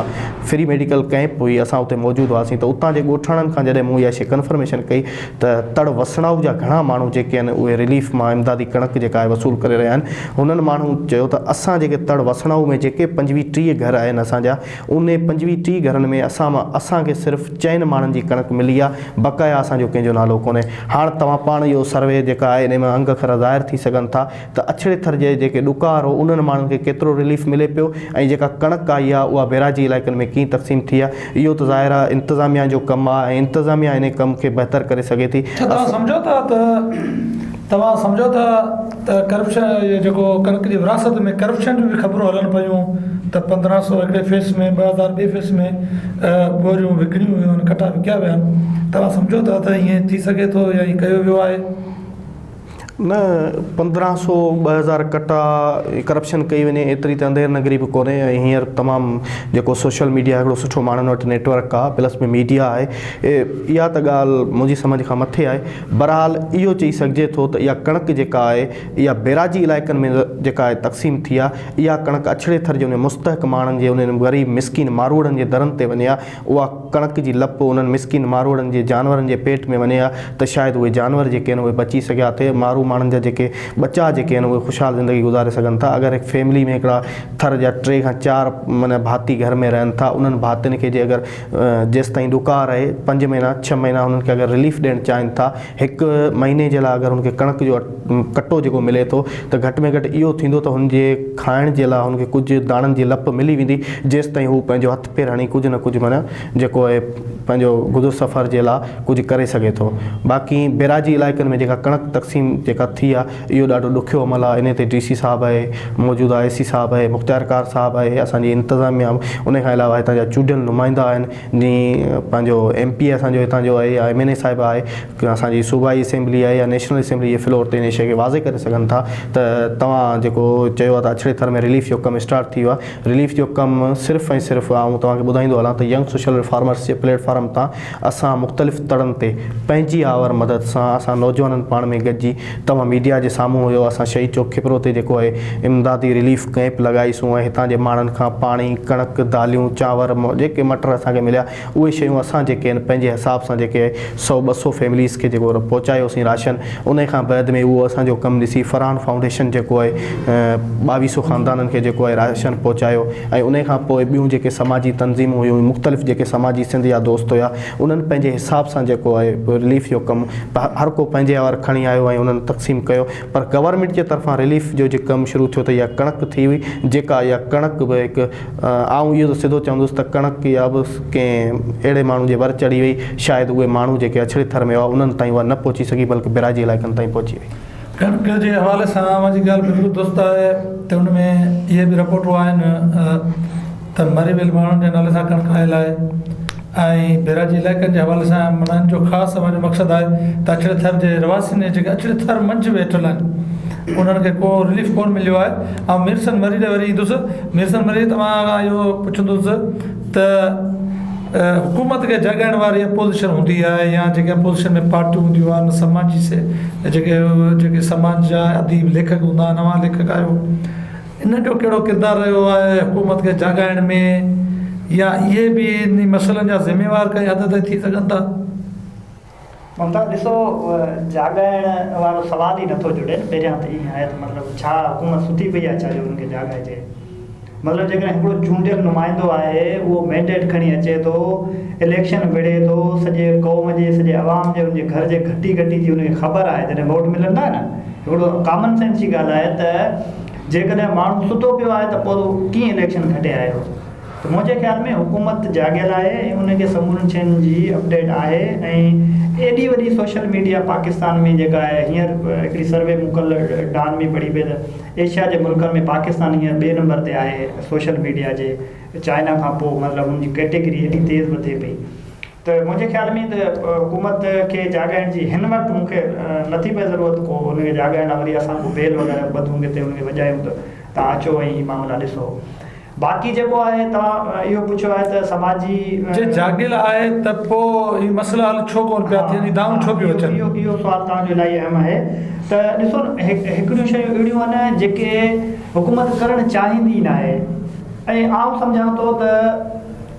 فري ميڊيڪل ڪئمپ هئي اسان اتي موجود هئاسين ته اتان جي ڳوٺاڻن کان جڏهن مون اها شي ڪنفرميشن ڪئي ته تڙ وسڻائو جا گهڻا ماڻهو جيڪي آهن اهي رليف مان امدادي ڪڻڪ جيڪا آهي وصول ڪري رهيا آهن هنن ماڻهن چيو ته اسان جيڪي تڙ وسڻائو ۾ جيڪي 25 30 گهر آهن اسان جا انهي 25 30 گهرن ۾ اسان مان اسان کي صرف چئن ماڻهن جي ڪڻڪ ملي آ، بقايا اسان جو ڪنهن جو نالو ڪونهي. هاڻ توهان پاڻ اهو سروي جيڪا آهي انهي مان انگ اکر ظاهر ٿي سگهن ٿا ته اڇڙي ٿر جي جيڪي ڏڪار هو انهن ماڻهن کي ڪيترو رليف ملي پيو ۽ جيڪا ڪڻڪ آئي آ اها بيراجي علائقن ۾ ڪيئن تقسيم ٿي آ. اهو ته ظاهر آ انتظاميا جو ڪم آ ۽ انتظاميا انهي ڪم کي بهتر ڪري سگهي ٿي. ڇا توهان سمجهو ٿا ته توهان سمجهو ٿا ته ڪرپشن اهو جيڪو ڪڻڪ جي ورهاست ۾ ڪرپشن جون به خبرون هلن پيون ته 15 سو هڪڙي فيس ۾ 2000 ٻئي فيس ۾ ٻوريون وڪڻيون ويون آهن ڪٽا وڪيا ويا آهن توهان سمجهو ٿا ته ائين ٿي سگهي ٿو يا ائين ڪيو ويو آهي؟ نه 15 سو 2000 ڪٽا ڪرپشن ڪئي وڃي ايتري ته انڌير نگري به ڪونهي ۽ هينئر تمام جيڪو سوشل ميڊيا هڪڙو سٺو ماڻهن وٽ نيٽورڪ آهي پلس ۾ ميڊيا آهي اها ته ڳالهه منهنجي سمجهه کان مٿي آهي بهرحال اهو چئي سگهجي ٿو ته اها ڪڻڪ جيڪا آهي اها بيراجي علائقن ۾ جيڪا آهي تقسيم ٿي آهي اها ڪڻڪ اڇڙي ٿر جي انهن مستحق ماڻهن جي انهن غريب مسڪين ماروئڙن جي درن تي وڃي ها اها ڪڻڪ جي لپ انهن مسڪين ماروئڙن جي جانورن جي پيٽ ۾ وڃي ها ته شايد اهي جانور جيڪي آهن اهي بچي سگهيا ٿي مارو ماڻهن جا جيڪي ٻچا جيڪي آهن اهي خوشحال زندگي گذاري سگهن ٿا اگر هڪ فيملي ۾ هڪڙا ٿر جا ٽي کان چار معنيٰ ڀاتي گهر ۾ رهن ٿا انهن ڀاتين کي جي اگر جيستائين ڏڪار آهي پنج مهينا ڇهه مهينا هنن کي اگر رليف ڏيڻ چاهين ٿا هڪ مهيني جي لاء اگر هن کي ڪڻڪ جو ڪٽو جيڪو ملي ٿو ته گهٽ ۾ گهٽ اهو ٿيندو ته هن جي کائڻ جي لاء هن کي ڪجهه داڻن جي لپ ملي ويندي جيستائين هو پنهنجو هٿ پير هڻي ڪجهه نه ڪجهه معنيٰ جيڪو آهي پنهنجو گذر سفر جي لاء ڪجهه ڪري سگهي ٿو باقي بيراجي علائقن ۾ جيڪا ڪڻڪ تقسيم جيڪا ٿي آهي اهو ڏاڍو ڏکيو عمل آهي انهي تي ڊي سي صاحب آهي موجوده اي سي صاحب آهي مختيار ڪار صاحب آهي اسان جي انتظاميا انهي کان علاوه هتان جا چونڊيل نمائندا آهن جي پنهنجو ايم پي اي اسان جو هتان جو آهي يا ايم اين اي صاحب آهي اسان جي صوبائي اسيمبلي آهي يا نيشنل اسيمبلي جي فلور تي انهي شيء کي واضح ڪري سگهن ٿا ته توهان جيڪو چيو آهي ته اڇڙي ٿر ۾ رليف جو ڪم اسٽارٽ ٿي ويو آهي رليف جو ڪم صرف ۽ صرف آئون توهان کي ٻڌائيندو هلان ته ينگ سوشل ريفارمرس جي پليٽ فارم تان اسان مختلف تڙن تي پنهنجي آور مدد سان اسان نوجوانن پاڻ ۾ گڏجي توهان ميڊيا جي سامهون هيو اسان شهيد چوڪ کپرو تي جيڪو اهي امدادي رليف ڪئمپ لڳائي سون ۽ هتان جي ماڻهن کان پاڻي ڪڻڪ داليون چانور جيڪي مٽر اسان کي مليا اهي شيون اسان جيڪي آهن پنهنجي حساب سان جيڪي سئو ٻه سئو فيمليز کي جيڪو پهچايوسين راشن انهي کان بعد ۾ اهو اسان جو ڪم ڏسي فرحان فائونڊيشن جيڪو آهي ٻاويهه سئو خاندانن کي جيڪو آهي راشن پهچايو ۽ انهي کان پوء ٻيون جيڪي سماجي تنظيمون هيون مختلف جيڪي سماجي سنڌ جا دوست هيا انهن پنهنجي حساب سان جيڪو آهي رليف جو ڪم هر ڪو پنهنجي وار کڻي آيو ۽ انهن تقسيم ڪيو پر گورنمينٽ جي طرفان رليف جو جي ڪم شروع ٿيو ته اها ڪڻڪ ٿي هئي جيڪا اها ڪڻڪ به هڪ آئون اهو ته سڌو چوندس ته ڪڻڪ اها به ڪنهن اهڙي ماڻهو جي ور چڙهي وئي شايد اهي ماڻهو جيڪي اڇڙي ٿر ۾ هئا انهن تائين اها نه پهچي سگهي بلڪه بئراجي علائقن تائين پهچي وئي. ڪڻڪ جي حوالي سان اوهان جي ڳالهه بلڪل درست آهي ته ان ۾ اهي به رپورٽون آهن ته مري ويل ماڻهن جي نالي سان ڪڻڪ آيل آهي. ۽ بيراجي علائقن جي حوالي سان معنيٰ ان جو خاص اوهان جو مقصد آهي ته اڇڙي ٿر جي رهواسين ۽ جيڪي اڇڙي ٿر منجهه ويٺل آهن انهن کي ڪو رليف ڪونه مليو آهي. آئون ميرسن مري ڏي وري ايندس. ميرسن مري توهان کان اهو پڇندس ته حڪومت کي جاڳائڻ واري اپوزيشن هوندي آهي يا جيڪي اپوزيشن ۾ پارٽيون هونديون آهن سماجي جيڪي جيڪي سماج جا اديب ليکڪ هوندا آهن اوهان ليکڪ آهيو انهن جو ڪهڙو ڪردار رهيو آهي حڪومت کي جاڳائڻ ۾ يا اهي به انهي مسئلن جا ذميوار ڪنهن حد تائين ٿي سگهن ٿا؟ ممتاز ڏسو جاڳائڻ وارو سوال ئي نٿو جڙي نه پهريان ته ائين آهي ته مطلب ڇا حڪومت ستي پئي آهي ڇا جو انهن کي جاڳائجي مطلب جيڪڏهن هڪڙو چونڊيل نمائندو آهي اهو مينڊيٽ کڻي اچي ٿو اليڪشن وڙهي ٿو سڄي قوم جي سڄي عوام جي ان جي گهر جي گهٽي گهٽي جي ان کي خبر آهي جڏهن ووٽ ملندا نه هڪڙو ڪامن سينس جي ڳالهه آهي ته جيڪڏهن ماڻهو ستو پيو آهي ته پوء ڪيئن اليڪشن کٽي آيو ته منهنجي خيال ۾ حڪومت جاڳيل آهي ۽ ان کي سمورين شين جي اپڊيٽ آهي ۽ ايڏي وڏي سوشل ميڊيا پاڪستان ۾ جيڪا آهي هينئر هڪڙي سروي مون ڪلهه ڊان ۾ پڙهي پئي ته ايشيا جي ملڪن ۾ پاڪستان هينئر ٻئي نمبر تي آهي سوشل ميڊيا جي چائنا کان پوء مطلب ان جي ڪيٽيگري ايڏي تيز وڌي پئي ته منهنجي خيال ۾ ته حڪومت کي جاڳائڻ جي هن وقت مون کي نٿي پئي ضرورت ڪو ان کي جاڳائڻ لاء وري اسان ڪو بيل وغيره ٻڌون ڪٿي ان کي وڄايون ته توهان اچو ۽ هي معاملا ڏسو باقي جيڪو آهي توهان اهو پڇيو آهي ته سماجي جي جاڳيل آهي ته پوء هي مسئلا حل ڇو ڪونه پيا ٿين هي دانهون ڇو پيون اچن. اهو اهو سوال توهان جو الاهي اهم آهي ته ڏسو نه هڪڙيون شيون اهڙيون آهن جيڪي حڪومت ڪرڻ چاهيندي ناهي ۽ آئون سمجهان ٿو ته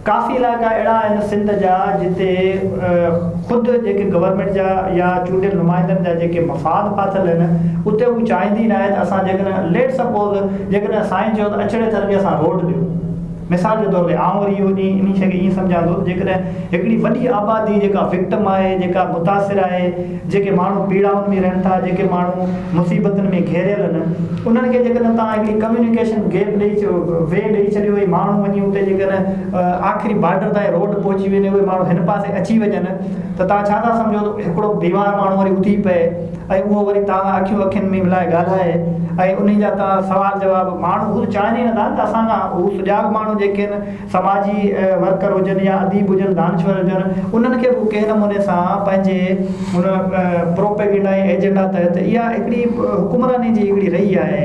ڪافي علائقا اهڙا آهن سنڌ جا جتي خود جيڪي گورنمينٽ جا يا چونڊيل نمائندن جا جيڪي مفاد ڦاٿل آهن اتي هو چاهيندي ناهي ته اسان جيڪڏهن ليٽ سپوز جيڪڏهن سائين چيو ته اڇڙي ٿر کي اسان روڊ ڏيون مثال جي طور تي آئون وري اهو انهي شيء کي ائين سمجهان ٿو ته جيڪڏهن هڪڙي وڏي آبادي جيڪا وڪٽم آهي جيڪا متاثر آهي جيڪي ماڻهو پيڙائن ۾ رهن ٿا جيڪي ماڻهو مصيبتن ۾ گهيريل آهن انهن کي جيڪڏهن توهان هڪڙي ڪميونيڪيشن گيپ ڏئي وي ڏئي ڇڏيو ۽ ماڻهو وڃي اتي جيڪڏهن آخري بارڊر تائين روڊ پهچي وڃي اهي ماڻهو هن پاسي اچي وڃن ته توهان ڇا ٿا سمجهو ته هڪڙو بيمار ماڻهو وري اٿي پئي ۽ اهو وري توهان سان اکيون اکين ۾ ملائي ڳالهائي ۽ انهي جا توهان سوال جواب ماڻهو هو چاهين ئي نٿا ته اسان کان هو سجاڳ ماڻهو جيڪي آهن سماجي ورڪر هجن يا اديب هجن، دانشور هجن، انهن کي به ڪنهن نموني سان پنهنجي ان پروپيگنڊا ۽ ايجنڊا تحت اها هڪڙي حڪمراني جي هڪڙي رهي آهي،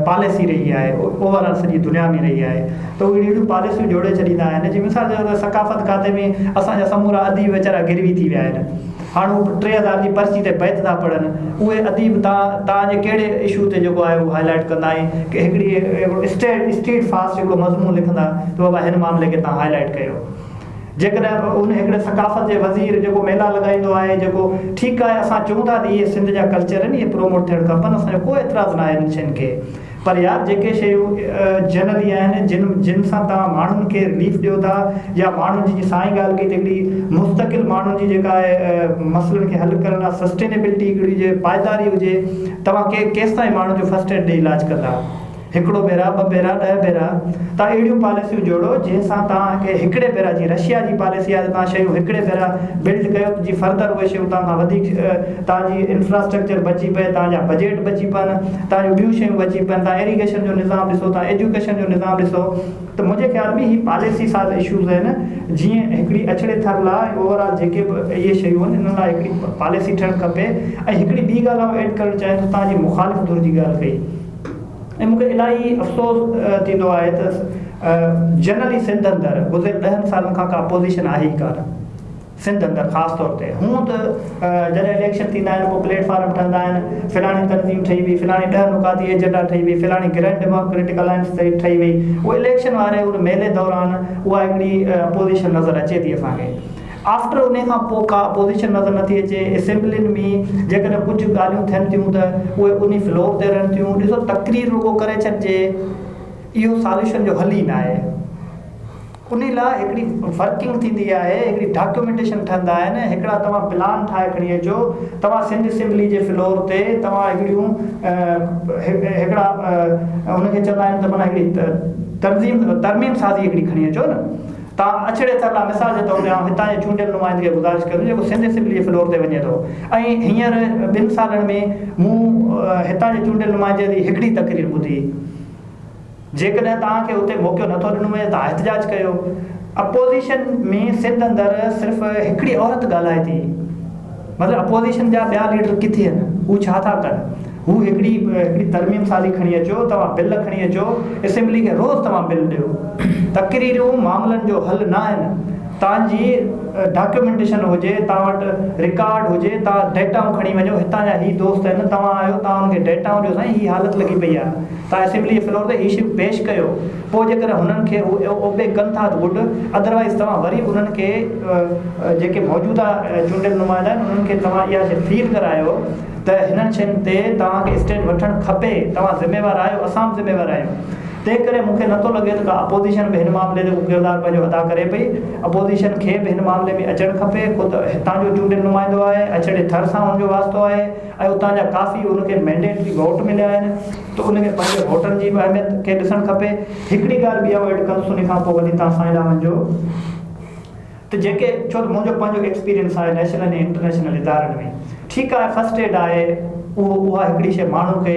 پاليسي رهي آهي، اوور آل سڄي دنيا ۾ رهي آهي ته اهي اهڙيون پاليسيون جوڙي ڇڏيندا آهن جي مثال جي طور تي ثقافت کاتي ۾ اسان جا سمورا اديب ويچارا گروي ٿي ويا آهن. هاڻ هو 3000 جي پرچي تي بيت ٿا پڙهن، اهي اديب تان تان جي ڪهڙي اشو تي جيڪو آهي اهو هائي لائيٽ ڪندا ۽ هڪڙي هڪڙو اسٽيٽ اسٽيٽ فاسٽ هڪڙو مضمون لکندا ته بابا هن معاملي کي تان هائي لائيٽ ڪيو. جيڪڏهن ان هڪڙي ثقافت جي وزير جيڪو ميلا لڳائيندو آهي جيڪو ٺيڪ آهي اسان چئون ٿا ته اهي سنڌ جا ڪلچر آهن اهي پروموٽ ٿيڻ کپن اسان جو ڪو اعتراض ناهي انهن شين کي پر يار جيڪي شيون جنرلي آهن جن جن سان توهان ماڻهن کي رليف ڏيو ٿا يا ماڻهن جي جيئن سائين ڳالهه ڪئي ته هڪڙي مستقل ماڻهن جي جيڪا آهي مسئلن کي حل ڪرڻ لاء سسٽينيبلٽي هڪڙي هجي پائيداري هجي توهان ڪي ڪيستائين ماڻهن جو فرسٽ ايڊ ڏئي علاج ڪندا هڪڙو ڀيرا ٻه ڀيرا ڏهه ڀيرا توهان اهڙيون پاليسيون جوڙو جنهن سان توهان کي هڪڙي ڀيرا جيئن رشيا جي پاليسي آهي ته توهان شيون هڪڙي ڀيرا بلڊ ڪيو ته جيئن فرڌر اهي شيون توهان کان وڌيڪ توهان جي انفراسٽرڪچر بچي پئي توهان جا بجيٽ بچي پون توهان جون ٻيون شيون بچي پون توهان ايريگيشن جو نظام ڏسو توهان ايجوڪيشن جو نظام ڏسو ته منهنجي خيال ۾ هي پاليسي ساز اشوز آهن جيئن هڪڙي اڇڙي ٿر لاء ۽ اوور آل جيڪي به اهي شيون آهن انهن لاء هڪڙي پاليسي ٺهڻ کپي ۽ هڪڙي ٻي ڳالهه آئون ايڊ ڪرڻ چاهيان ٿو توهان جي مخالف ڌر جي ڳالهه ڪئي ۽ مون کي الاهي افسوس ٿيندو آهي ته جنرلي سنڌ اندر گذريل ڏهن سالن کان ڪا اپوزيشن آهي ئي ڪانه سنڌ اندر خاص طور تي هونء ته جڏهن اليڪشن ٿيندا آهن پوء پليٽ فارم ٺهندا آهن فلاڻي تنظيم ٺهي وئي فلاڻي ڏهه نقاطي ايجنڊا ٺهي وئي فلاڻي گرينڊ ڊيموڪريٽڪ الائنس ٺهي وئي اهو اليڪشن واري ان ميلي دوران اها هڪڙي اپوزيشن نظر اچي ٿي اسان کي آفٽر انهي کان پوء ڪا اپوزيشن نظر نٿي اچي اسيمبلين ۾ جيڪڏهن ڪجهه ڳالهيون ٿين ٿيون ته اهي انهي فلور تي رهن ٿيون ڏسو تقرير رڳو ڪري ڇڏجي اهو ساليوشن جو حل ئي ناهي. انهي لاء هڪڙي ورڪنگ ٿيندي آهي، هڪڙي ڊاڪيومينٽيشن ٺهندا آهن، هڪڙا توهان پلان ٺاهي کڻي اچو، توهان سنڌ اسيمبلي جي فلور تي توهان هڪڙيون هڪڙا ان کي چوندا آهن ته معنيٰ هڪڙي تنظيم ترميم سازي هڪڙي کڻي اچو نه. توهان اڇڙي ٿر لاء مثال جي طور تي آئون هتان جي چونڊيل نمائندي کي گذارش ڪندس جيڪو سنڌ اسيمبلي جي فلور تي وڃي ٿو ۽ هينئر ٻن سالن ۾ مون هتان جي چونڊيل نمائندي جي هڪڙي تقرير ٻڌي. جيڪڏهن توهان کي اتي موقعو نٿو ڏنو وڃي ته احتجاج ڪيو. اپوزيشن ۾ سنڌ اندر صرف هڪڙي عورت ڳالهائي ٿي مطلب اپوزيشن جا ٻيا ليڊر ڪٿي آهن هو ڇا ٿا ڪن هو هڪڙي هڪڙي ترميم سازي کڻي اچو توهان بل کڻي اچو اسيمبلي کي روز توهان بل ڏيو تقريرون معاملن جو حل نه آهن توهان جي ڊاڪيومينٽيشن هجي توهان وٽ رڪارڊ هجي توهان ڊيٽائون کڻي وڃو هتان جا هي دوست آهن توهان آهيو توهان انهن کي ڊيٽائون ڏيو سائين هي حالت لڳي پئي آهي توهان اسيمبلي جي فلور تي هي شيون پيش ڪيو پوء جيڪڏهن هنن کي هو اوبي ڪن ٿا ته گڊ ادروائيز توهان وري انهن کي جيڪي موجوده چونڊيل نمائندا آهن انهن کي توهان اها شي فيل ڪرايو ته هنن شين تي توهان کي اسٽينڊ وٺڻ کپي توهان ذميوار آهيو اسان به ذميوار آهيون تنهن ڪري مون کي نٿو لڳي ته ڪا اپوزيشن به هن معاملي تي ڪو ڪردار پنهنجو ادا ڪري پئي. اپوزيشن کي به هن معاملي ۾ اچڻ کپي. خود هتان جو چونڊيل نمائندو آهي، اڇڙي ٿر سان هن جو واسطو آهي ۽ اتان جا ڪافي هن کي مينڊيٽري ووٽ مليا آهن ته ان کي پنهنجي ووٽن جي به اهميت کي ڏسڻ کپي. هڪڙي ڳالهه ٻي آئون ايڊ ڪندس ان کان پوء وري توهان سائين ڏانهن وڃجو. ته جيڪي ڇو ته منهنجو پنهنجو ايڪسپيرينس آهي نيشنل ۽ انٽرنيشنل ادارن ۾ ٺيڪ آهي فرسٽ ايڊ آهي اهو اها هڪڙي شيء ماڻهو کي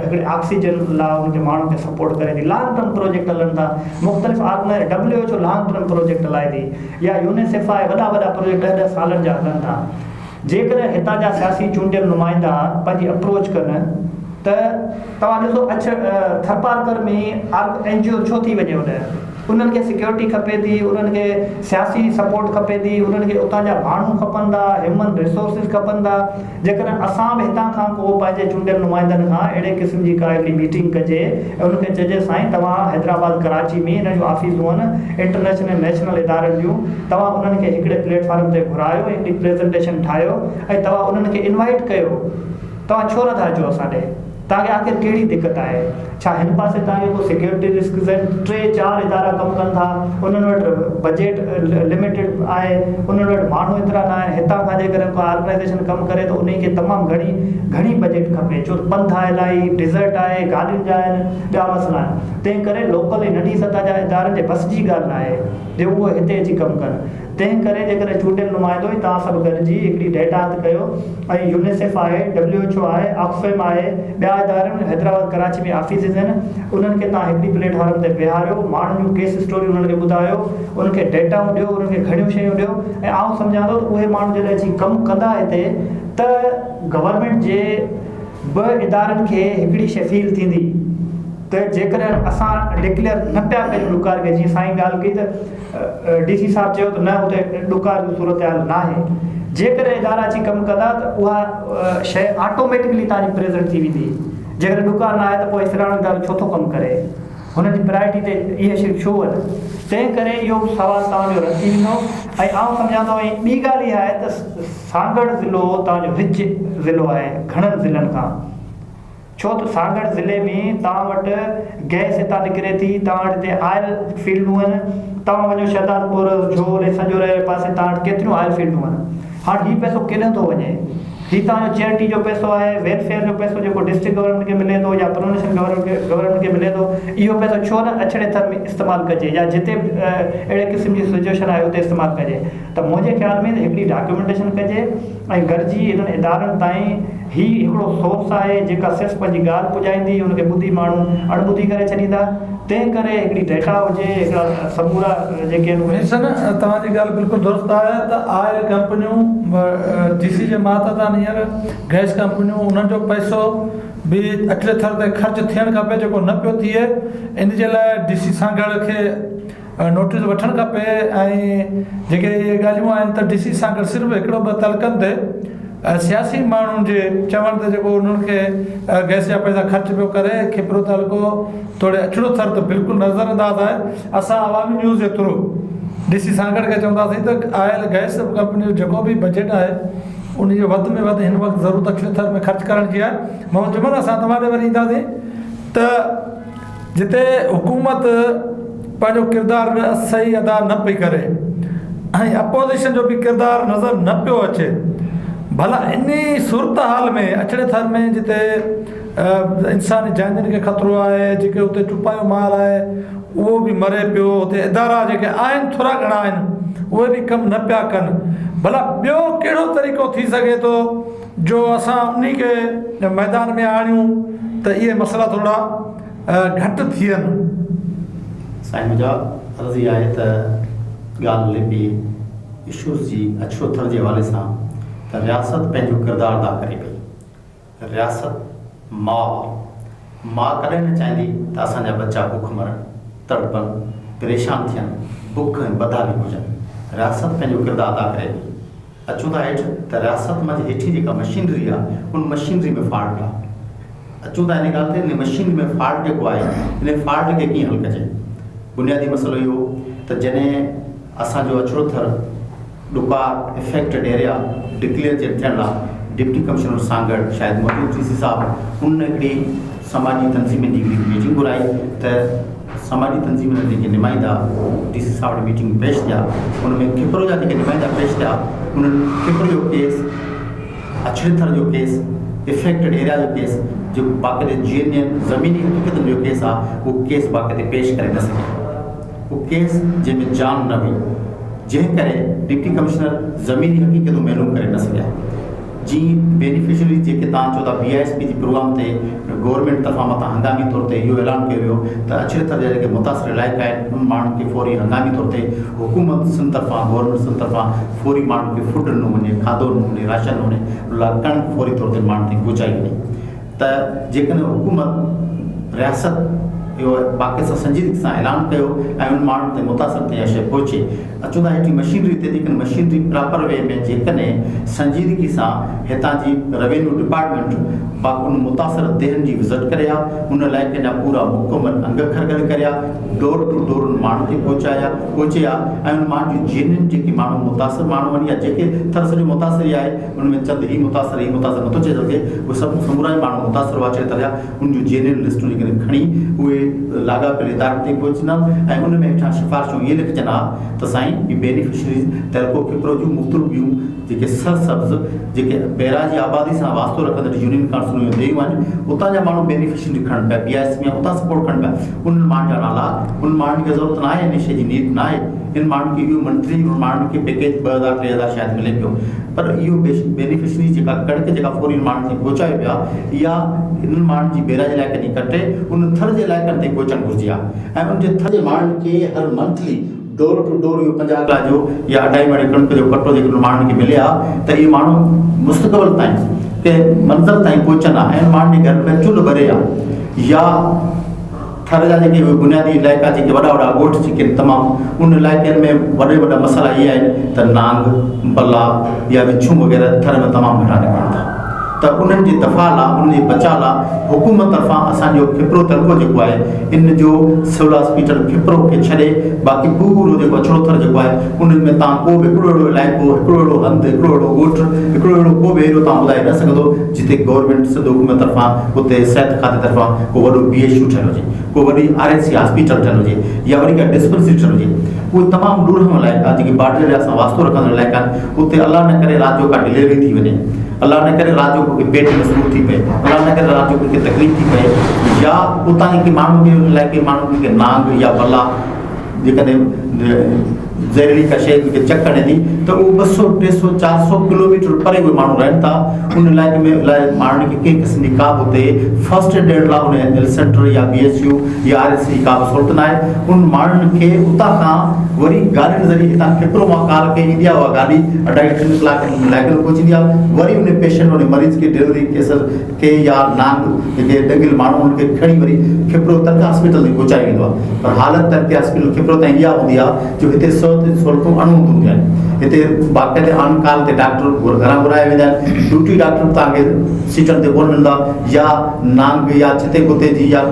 هڪڙي آڪسيجن لاء ان کي ماڻهو کي سپورٽ ڪري ٿي لانگ ٽرم پروجيڪٽ هلن ٿا مختلف organize W H O long term project هلائي ٿي يا يونيسيف آهي وڏا وڏا پروجيڪٽ ڏهه ڏهه سالن جا هلن ٿا جيڪڏهن هتان جا سياسي چونڊيل نمائندا پنهنجي اپروچ ڪن ته توهان ڏسو اڇ ٿرپارڪر ۾ آرگ اين جي او ڇو ٿي وڃي ان انهن کي سيڪيورٽي کپي ٿي، انهن کي سياسي سپورٽ کپي ٿي، انهن کي اتان جا ماڻهو کپن ٿا، هيومن ريسورسز کپن ٿا. جيڪڏهن اسان به هتان کان ڪو پنهنجي چونڊيل نمائندن کان اهڙي قسم جي ڪا هڪڙي ميٽنگ ڪجي ۽ انهن کي چئجي سائين توهان حيدرآباد ڪراچي ۾ انهن جون آفيسون آهن انٽرنيشنل ۽ نيشنل ادارن جون توهان انهن کي هڪڙي پليٽ فارم تي گهرايو ۽ هڪڙي پريزنٽيشن ٺاهيو ۽ توهان انهن کي انوائيٽ ڪيو توهان ڇو نٿا اچو اسان ڏي. توهان کي آخر ڪهڙي دقت آهي؟ ڇا هن پاسي توهان کي ڪو سيڪيورٽي رسڪز آهن؟ ٽي چار ادارا ڪم ڪن ٿا، انهن وٽ بجيٽ لميٽيڊ آهي، انهن وٽ ماڻهو ايترا نه آهن، هتان کان جيڪڏهن ڪا آرگنائيزيشن ڪم ڪري ته انهي کي تمام گهڻي گهڻي بجيٽ کپي، ڇو ته پنڌ آهي الاهي، ڊيزرٽ آهي، گاڏين جا آهن، ٻيا مسئلا آهن. تنهن ڪري لوڪل ۽ ننڍي سطح جا ادارن جي بس جي ڳالهه نه آهي جو اهي هتي اچي ڪم ڪن. تنهن ڪري جيڪڏهن چونڊيل نمائندو ۽ توهان سڀ گڏجي هڪڙي ڊيٽا هٿ ڪيو ۽ يونيسيف آهي، ڊبليو ايڇ او آهي، آڪسفيم آهي، ٻيا ادارا آهن، حيدرآباد ڪراچي ۾ آفيسز آهن، انهن کي توهان هڪڙي پليٽ فارم تي ويهاريو، ماڻهن جون ڪيس اسٽوريون انهن کي ٻڌايو، انهن کي ڊيٽائون ڏيو، انهن کي گهڻيون شيون ڏيو ۽ آئون سمجهان ٿو ته اهي ماڻهو جڏهن اچي ڪم ڪندا هتي ته گورنمينٽ جي به ادارن کي هڪڙي شيء فيل ٿيندي ته جيڪڏهن اسان ڊڪليئر نه پيا ڪريون ڏڪار کي جيئن سائين ڳالهه ڪئي ته ڊي سي صاحب چيو ته نه اتي ڏڪار جون صورتحال ناهي جيڪڏهن ادارا اچي ڪم ڪندا ته اها شيء آٽوميٽڪلي توهان جي پريزنٽ ٿي ويندي جيڪڏهن ڏڪار ناهي ته پوء فلاڻو ادارو ڇو ٿو ڪم ڪري هن جي پرائرٽي تي اهي شيون ڇو آهن تنهن ڪري اهو به سوال توهان جو رد ٿي ويندو ۽ آئون سمجهان ٿو ۽ ٻي ڳالهه اها آهي ته سانگهڙ ضلعو توهان جو رچ ضلعو آهي گهڻن ضلعن کان ڇو ته سانگهڙ ضلعي ۾ توهان وٽ گئس هتان نڪري ٿي توهان وٽ هتي آئل فيلڊون آهن توهان وڃو شهدادپور جهول ۽ سنجهوري واري پاسي توهان وٽ ڪيتريون آئل فيلڊون آهن هاڻ هي پئسو ڪيڏانهن ٿو وڃي هي توهان جو چيئرٽي جو پئسو آهي ويلفيئر جو پئسو جيڪو ڊسٽرڪٽ گورنمينٽ کي ملي ٿو يا پرونشل گورنمينٽ کي ملي ٿو اهو پئسو ڇو نه اڇڙي ٿر ۾ استعمال ڪجي يا جتي به اهڙي قسم جي سچوئيشن آهي اتي استعمال ڪجي ته منهنجي خيال ۾ ته هڪڙي ڊاڪيومينٽيشن ڪجي ۽ گڏجي انهن ادارن تائين هي هڪڙو سورس آهي جيڪا صرف پنهنجي ڳالهه پڄائيندي ان کي ٻڌي ماڻهو اڻ ٻڌي ڪري ڇڏيندا تنهن ڪري هڪڙي ڊيٽا هجي هڪڙا سمورا جيڪي آهن اهي. حسن توهان جي ڳالهه بلڪل درست آهي ته آئل ڪمپنيون ڊي سي جي ماتحت آهن هينئر گئس ڪمپنيون انهن جو پئسو به اٽلي ٿر تي خرچ ٿيڻ کپي جيڪو نه پيو ٿئي ان جي لاء ڊي سي سانگهڙ کي نوٽيس وٺڻ کپي ۽ جيڪي اهي ڳالهيون آهن ته ڊي سي سان گڏ صرف هڪڙو ٻه تعلقن تي سياسي ماڻهن جي چوڻ تي جيڪو انهن کي گئس جا پئسا خرچ پيو ڪري کپرو تعلقو توڙي اڇڙو ٿر ته بلڪل نظر انداز آهي اسان عوامي نيوز جي ٿرو ڊي سي سانگهڙ کي چونداسين ته آيل گئس ڪمپني جو جيڪو به بجيٽ آهي ان جي وڌ ۾ وڌ هن وقت ضرورت اڇڙي ٿر ۾ خرچ ڪرڻ جي آهي محمد جمن اسان توهان ڏي وري اينداسين ته جتي حڪومت پنهنجو ڪردار صحيح ادا نه پئي ڪري ۽ اپوزيشن جو به ڪردار نظر نه پيو اچي ڀلا انهي صورتحال ۾ اڇڙي ٿر ۾ جتي انساني جانين کي خطرو آهي جيڪي اتي چوپايو مال آهي اهو به مري پيو اتي ادارا جيڪي آهن ٿورا گهڻا آهن اهي به ڪم نه پيا ڪن ڀلا ٻيو ڪهڙو طريقو ٿي سگهي ٿو جو اسان انهي کي ميدان ۾ آڻيون ته اهي مسئلا ٿورڙا گهٽ ٿين. سائين منهنجا عرض اها آهي ته. ڳالهه هلي پئي اشوز جي اڇو ٿر جي حوالي سان ته رياست پنهنجو ڪردار ادا ڪري پئي. رياست ماء آ. ماء ڪڏهن نه چاهيندي ته اسان جا ٻچا بک مرن، تڙپن، پريشان ٿين، بک ۽ بدحالي هجن. رياست پنهنجو ڪردار ادا ڪري پئي. اچون ٿا هيٺ ته رياست منجهه هيٺين جيڪا مشينري آ ان مشينري ۾ فالٽ آ. اچون ٿا ان ڳالهه تي ان مشينري ۾ فالٽ جيڪو آهي ان فالٽ کي ڪيئن حل ڪجي. بنيادي مسئلو اهو ته جڏهن اسان جو اڇڙو ٿر ڏڪار افيڪٽيڊ ايريا ڊڪليئر جڏهن ٿيڻ لا ڊپٽي ڪمشنر سانگهڙ شايد موجود ڊي سي صاحب ان هڪڙي سماجي تنظيمن جي هڪڙي ميٽنگ گهرائي ته سماجي تنظيمن جا جيڪي نمائندا ڊي سي صاحب وٽ ميٽنگ ۾ پيش ٿيا ان ۾ کپرو جا جيڪي نمائندا پيش ٿيا انهن کپرو جو ڪيس اڇڙي ٿر جو ڪيس افيڪٽيڊ ايريا جو ڪيس جيڪو باقاعدي جينين زميني حقيقتن جو ڪيس آهي اهو ڪيس باقاعدي پيش ڪري نه سگهيا اهو ڪيس جنهن ۾ جان نه هئي جنهن ڪري ڊپٽي ڪمشنر زميني حقيقتون معلوم ڪري نه سگهيا. جي بينيفشريز جيڪي توهان چئو ٿا بي I S P جي پروگرام تي گورنمينٽ طرفان مٿان هنگامي طور تي اهو اعلان ڪيو ويو ته اڇڙي ٿر جا جيڪي متاثر علائقا آهن انهن ماڻهن کي فوري هنگامي طور تي حڪومت سنڌ طرفان گورنمينٽ سنڌ طرفان فوري ماڻهن کي فوڊ ڏنو وڃي کاڌو ڏنو وڃي راشن ڏنو وڃي ان لاء ڪڻڪ فوري طور تي ماڻهن تائين پهچائي وڃي ته جيڪڏهن حڪومت رياست اهو باقي سان سنجيدگي سان اعلان ڪيو ۽ انهن ماڻهن تي متاثر تائين اها شيء پهچي اچون ٿا هيٺين مشينري تي جيڪڏهن مشينري پراپر وي ۾ جيڪڏهن سنجيدگي سان هتان جي روينيو ڊپارٽمينٽ باقي ان متاثر ديهن جي وزٽ ڪري ها ان علائقي جا پورا مڪمل انگ اکر گڏ ڪري ها ڊور ٽو ڊور ان ماڻهن تي پهچايا پهچي ها ۽ ان ماڻهن جون جينين جيڪي ماڻهو متاثر ماڻهو آهن يا جيڪي ٿر سڄو متاثر ئي آهي ان ۾ چند هي متاثر هي متاثر نٿو چئي سگهجي اهي سڀ سمورا ئي ماڻهو متاثر هئا چئي ٿا ان جون جينين لسٽون جيڪڏهن کڻي اهي لاڳاپيل ادارن تائين پهچن ها ۽ ان ۾ هيٺان سفارشون ائين لکجن ها ته سائين هي بينيفشريز تعلقو کپرو جون مختلف ٻيون جيڪي سرسبز جيڪي بئراجي آبادي سان واسطو رکندڙ يونين ڪائونسلون يا ديهون آهن اتان جا ماڻهو بينيفشري کڻن پيا بي I S ۾ اتان سپورٽ کڻن پيا انهن ماڻهن جا نالا انهن ماڻهن کي ضرورت ناهي ان شيء جي نيڊ ناهي ان ماڻهن کي اهو منٿلي انهن ماڻهن کي پيڪيج 2000 3000 شايد ملي پيو پر اهو بينيفشري جيڪا ڪڻڪ جيڪا فوري انهن ماڻهن تائين پهچايو پيا اها انهن ماڻهن جي بيراج علائقن جي ڪٽي ان ٿر جي علائقن تائين پهچڻ گهرجي ها ۽ ان جي ٿر جي ماڻهن کي هر منٿلي ڊور ٽو ڊور اهو 50 ڪلا جو يا اڍائي مڻ ڪڻڪ جو ڪٽو جيڪڏهن انهن ماڻهن کي ملي ها ته اهي ماڻهو مستقبل تائين ڪنهن منزل تائين پهچن ها ۽ انهن ماڻهن جي گهر ۾ چلهه ٻري ها يا ٿر جا جيڪي اهي بنيادي علائقا جيڪي وڏا وڏا ڳوٺ جيڪي آهن تمام ان علائقن ۾ وڏي وڏا مسئلا اهي آهن ته نانگ بلا يا وڇون وغيره ٿر ۾ تمام گهڻا نڪرن ٿا ته انهن جي دفاع لا انهن جي بچاء لا حڪومت طرفان اسان جو کپرو تعلقو جيڪو آهي ان جو سول هاسپيٽل کپرو کي ڇڏي باقي پورو جيڪو اڇڙو ٿر جيڪو آهي انهن ۾ تان ڪو به هڪڙو اهڙو علائقو هڪڙو اهڙو هنڌ هڪڙو اهڙو ڳوٺ هڪڙو اهڙو ڪو به ايريو تان ٻڌائي نه سگهندو جتي گورنمينٽ سنڌ حڪومت طرفان اتي صحت کاتي طرفان ڪو وڏو بي ايڇ يو ٺهيل هجي، ڪو وڏي آر ايڇ سي هاسپيٽل ٺهيل هجي يا وري ڪا ڊسپينسري ٺهيل هجي. اهي تمام ڏورانهون علائقا جيڪي بارڊر ايريا سان واسطو رکندڙ علائقا آهن اتي الله نه ڪري رات جو ڪا ڊليوري ٿي وڃي، الله نه ڪري رات جو ڪنهن کي پيٽ ۾ سور ٿي پئي، الله نه ڪري رات جو ڪنهن کي تڪليف ٿي پئي يا اتان جي ڪنهن ماڻهو کي ان علائقي جي ماڻهو کي نانگ يا بلا جيڪڏهن زهريلي ڪا شيء کي چڪ هڻي ٿي ته اهو 200 300 400 ڪلوميٽر پري اهي ماڻهو رهن ٿا ان علائقي ۾ الائي ماڻهن کي ڪنهن قسم جي ڪا به اتي فرسٽ ايڊ ڏيڻ لاء ان هيلٿ سينٽر يا بي ايڇ يو يا آر ايڇ سي ڪا به سهولت ناهي ان ماڻهن کي اتان کان وري گاڏين ذريعي هتان کپرو مان ڪال ڪئي ويندي آهي اها گاڏي اڍائي ٽن ڪلاڪن ۾ علائقي ۾ پهچندي آهي وري ان پيشنٽ ان مريض کي ڊليوري ڪيس کي يا نانگ جيڪي ڏنگيل ماڻهو انهن کي کڻي وري کپرو ترڪ هاسپيٽل تائين پهچايو ويندو آهي پر حالت ترڪي هاسپيٽل کپرو تائين اها هوندي آهي جو هتي صحت جون سهولتون اڻ هونديون هونديون آهن هتي باقاعدي آن ڪال تي ڊاڪٽر گهران گهرايا ويندا آهن ڊيوٽي ڊاڪٽر به توهان کي سيٽن تي ڪونه ملندا يا نانگ يا ڇتي ڪتي جي يا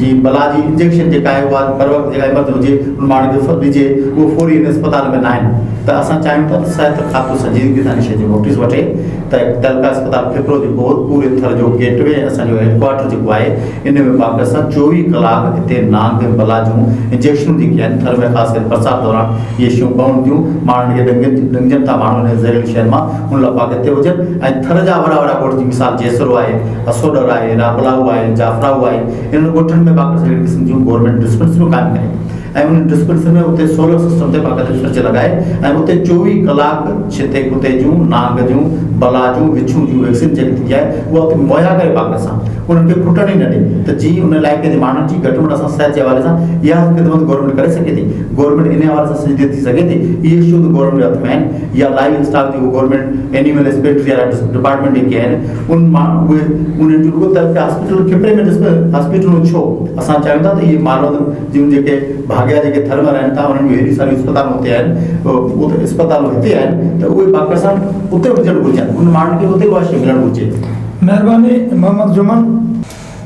جي بلا جي انجيڪشن جيڪا آهي اها بر وقت جيڪا ايمرجنسي هجي ان ماڻهو کي ڏجي اهو فوري هن اسپتال ۾ ناهن ته اسان چاهيون ٿا ته صحت کاتو سنجيدگي سان ان شيء جو نوٽيس وٺي ته تعلقه اسپتال کپرو جيڪو پوري ٿر جو گيٽ وي اسان جو هيڊ ڪوارٽر جيڪو آهي ان ۾ باقاعده سان 24 ڪلاڪ هتي نانگ ۽ بلا جون انجيڪشنون جيڪي آهن ٿر ۾ خاص ڪري برسات دوران اهي شيون پون ٿيون ماڻهن کي ڏنگن ڏنگجن ٿا ماڻهو ان زهريلي شين مان ان لاء پاڪ هتي هجن ۽ ٿر جا وڏا وڏا ڳوٺ جي مثال جيسرو آهي اسوڏر آهي رابلاهو آهي جعفراهو آهي انهن ڳوٺن ۾ باقاعده اهڙي قسم جون گورنمينٽ ڊسپينسريون قائم ڪري ۽ انهن ڊسپينسرين ۾ اتي سولر سسٽم تي باقاعده فرج لڳائي ۽ اتي 24 ڪلاڪ ڇتي ڪتي جون، نانگ جون، بلا جون وڇون جون ويڪسين جيڪي ٿيندي آهي اها اتي مهيا ڪري پاڪستان انهن کي کٽڻ ئي نه ڏي ته جيئن ان علائقي جي ماڻهن جي گهٽ ۾ گهٽ اسان صحت جي حوالي سان اها خدمت گورنمينٽ ڪري سگهي ٿي گورنمينٽ ان حوالي سان سنجيده ٿي سگهي ٿي اهي اشو ته گورنمينٽ جي هٿ ۾ آهن يا لائيو اسٽاڪ جيڪو گورنمينٽ اينيمل هسبينڊري وارا ڊپارٽمينٽ جيڪي آهن ان مان اهي انهن جو رڳو تعلقه هاسپيٽل کپري ۾ هاسپيٽلون ڇو اسان چاهيون ٿا ته اهي مالوند جون جيڪي ڀاڳيا جيڪي ٿر ۾ رهن ٿا انهن جون هيڏيون ساريون اسپتالون اتي آهن اتي اسپتالون هتي آهن ته اهي پاڪستان اتي هجڻ گهرجن ان ماڻهن کي اتي اها شيء ملڻ گهرجي. مهرباني محمد جمن.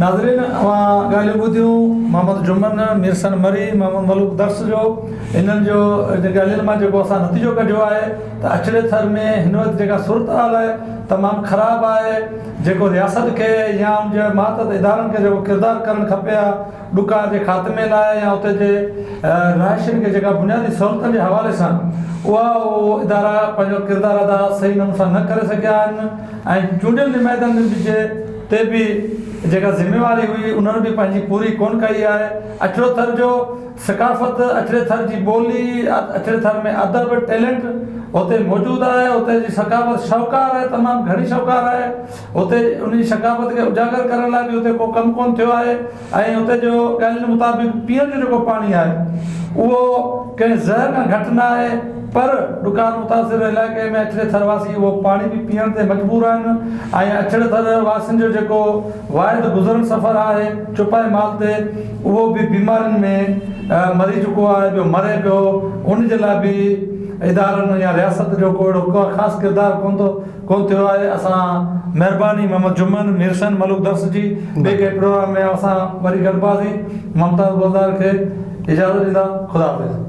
ناظرين اوهان ڳالهيون ٻڌيون محمد جمن، ميرسن مري، محمد ملوڪ درس جو انهن جو ڳالهين مان جيڪو اسان نتيجو ڪڍيو آهي ته اڇڙي ٿر ۾ هن وقت جيڪا صورتحال آهي تمام خراب آهي جيڪو رياست کي يا ان جي ماتحت ادارن کي جيڪو ڪردار ڪرڻ کپي ها ڏڪار جي خاتمي لاء يا اتي جي رهائشين کي جيڪا بنيادي سهولتن جي حوالي سان اها اهو ادارا پنهنجو ڪردار ادا صحيح نموني سان نه ڪري سگهيا آهن ۽ چونڊيل نمائندن جي تي به جيڪا ذميواري هئي انهن به پنهنجي پوري ڪونه ڪئي آهي اڇڙو ٿر جو ثقافت اڇڙي ٿر جي ٻولي اڇڙي ٿر ۾ ادب ٽيلنٽ اتي موجود آهي اتي جي ثقافت شاهوڪار آهي تمام گهڻي شاهوڪار آهي اتي ان جي ثقافت کي اجاگر ڪرڻ لاء به اتي ڪو ڪم ڪونه ٿيو آهي ۽ اتي جو ڳالهين مطابق پيئڻ جو جيڪو پاڻي آهي اهو ڪنهن زهر کان گهٽ نه آهي پر ڏڪار متاثر علائقي ۾ اڇڙي ٿر واسي اهو پاڻي به پيئڻ تي مجبور آهن ۽ اڇڙي ٿر واسين جو جيڪو واحد گذرن سفر آهي چوپائي مال تي اهو به بيمارين ۾ مري چڪو آهي پيو مري پيو ان جي لاء به ادارن يا رياست جو ڪو اهڙو خاص ڪردار ڪونه ٿو ڪونه ٿيو آهي اسان مهرباني محمد جمن ميرسن ملوڪ درس جي ٻئي ڪنهن پروگرام ۾ اسان وري گڏباسين ممتاز بوزدار کي اجازت ڏيندا خدا حافظ.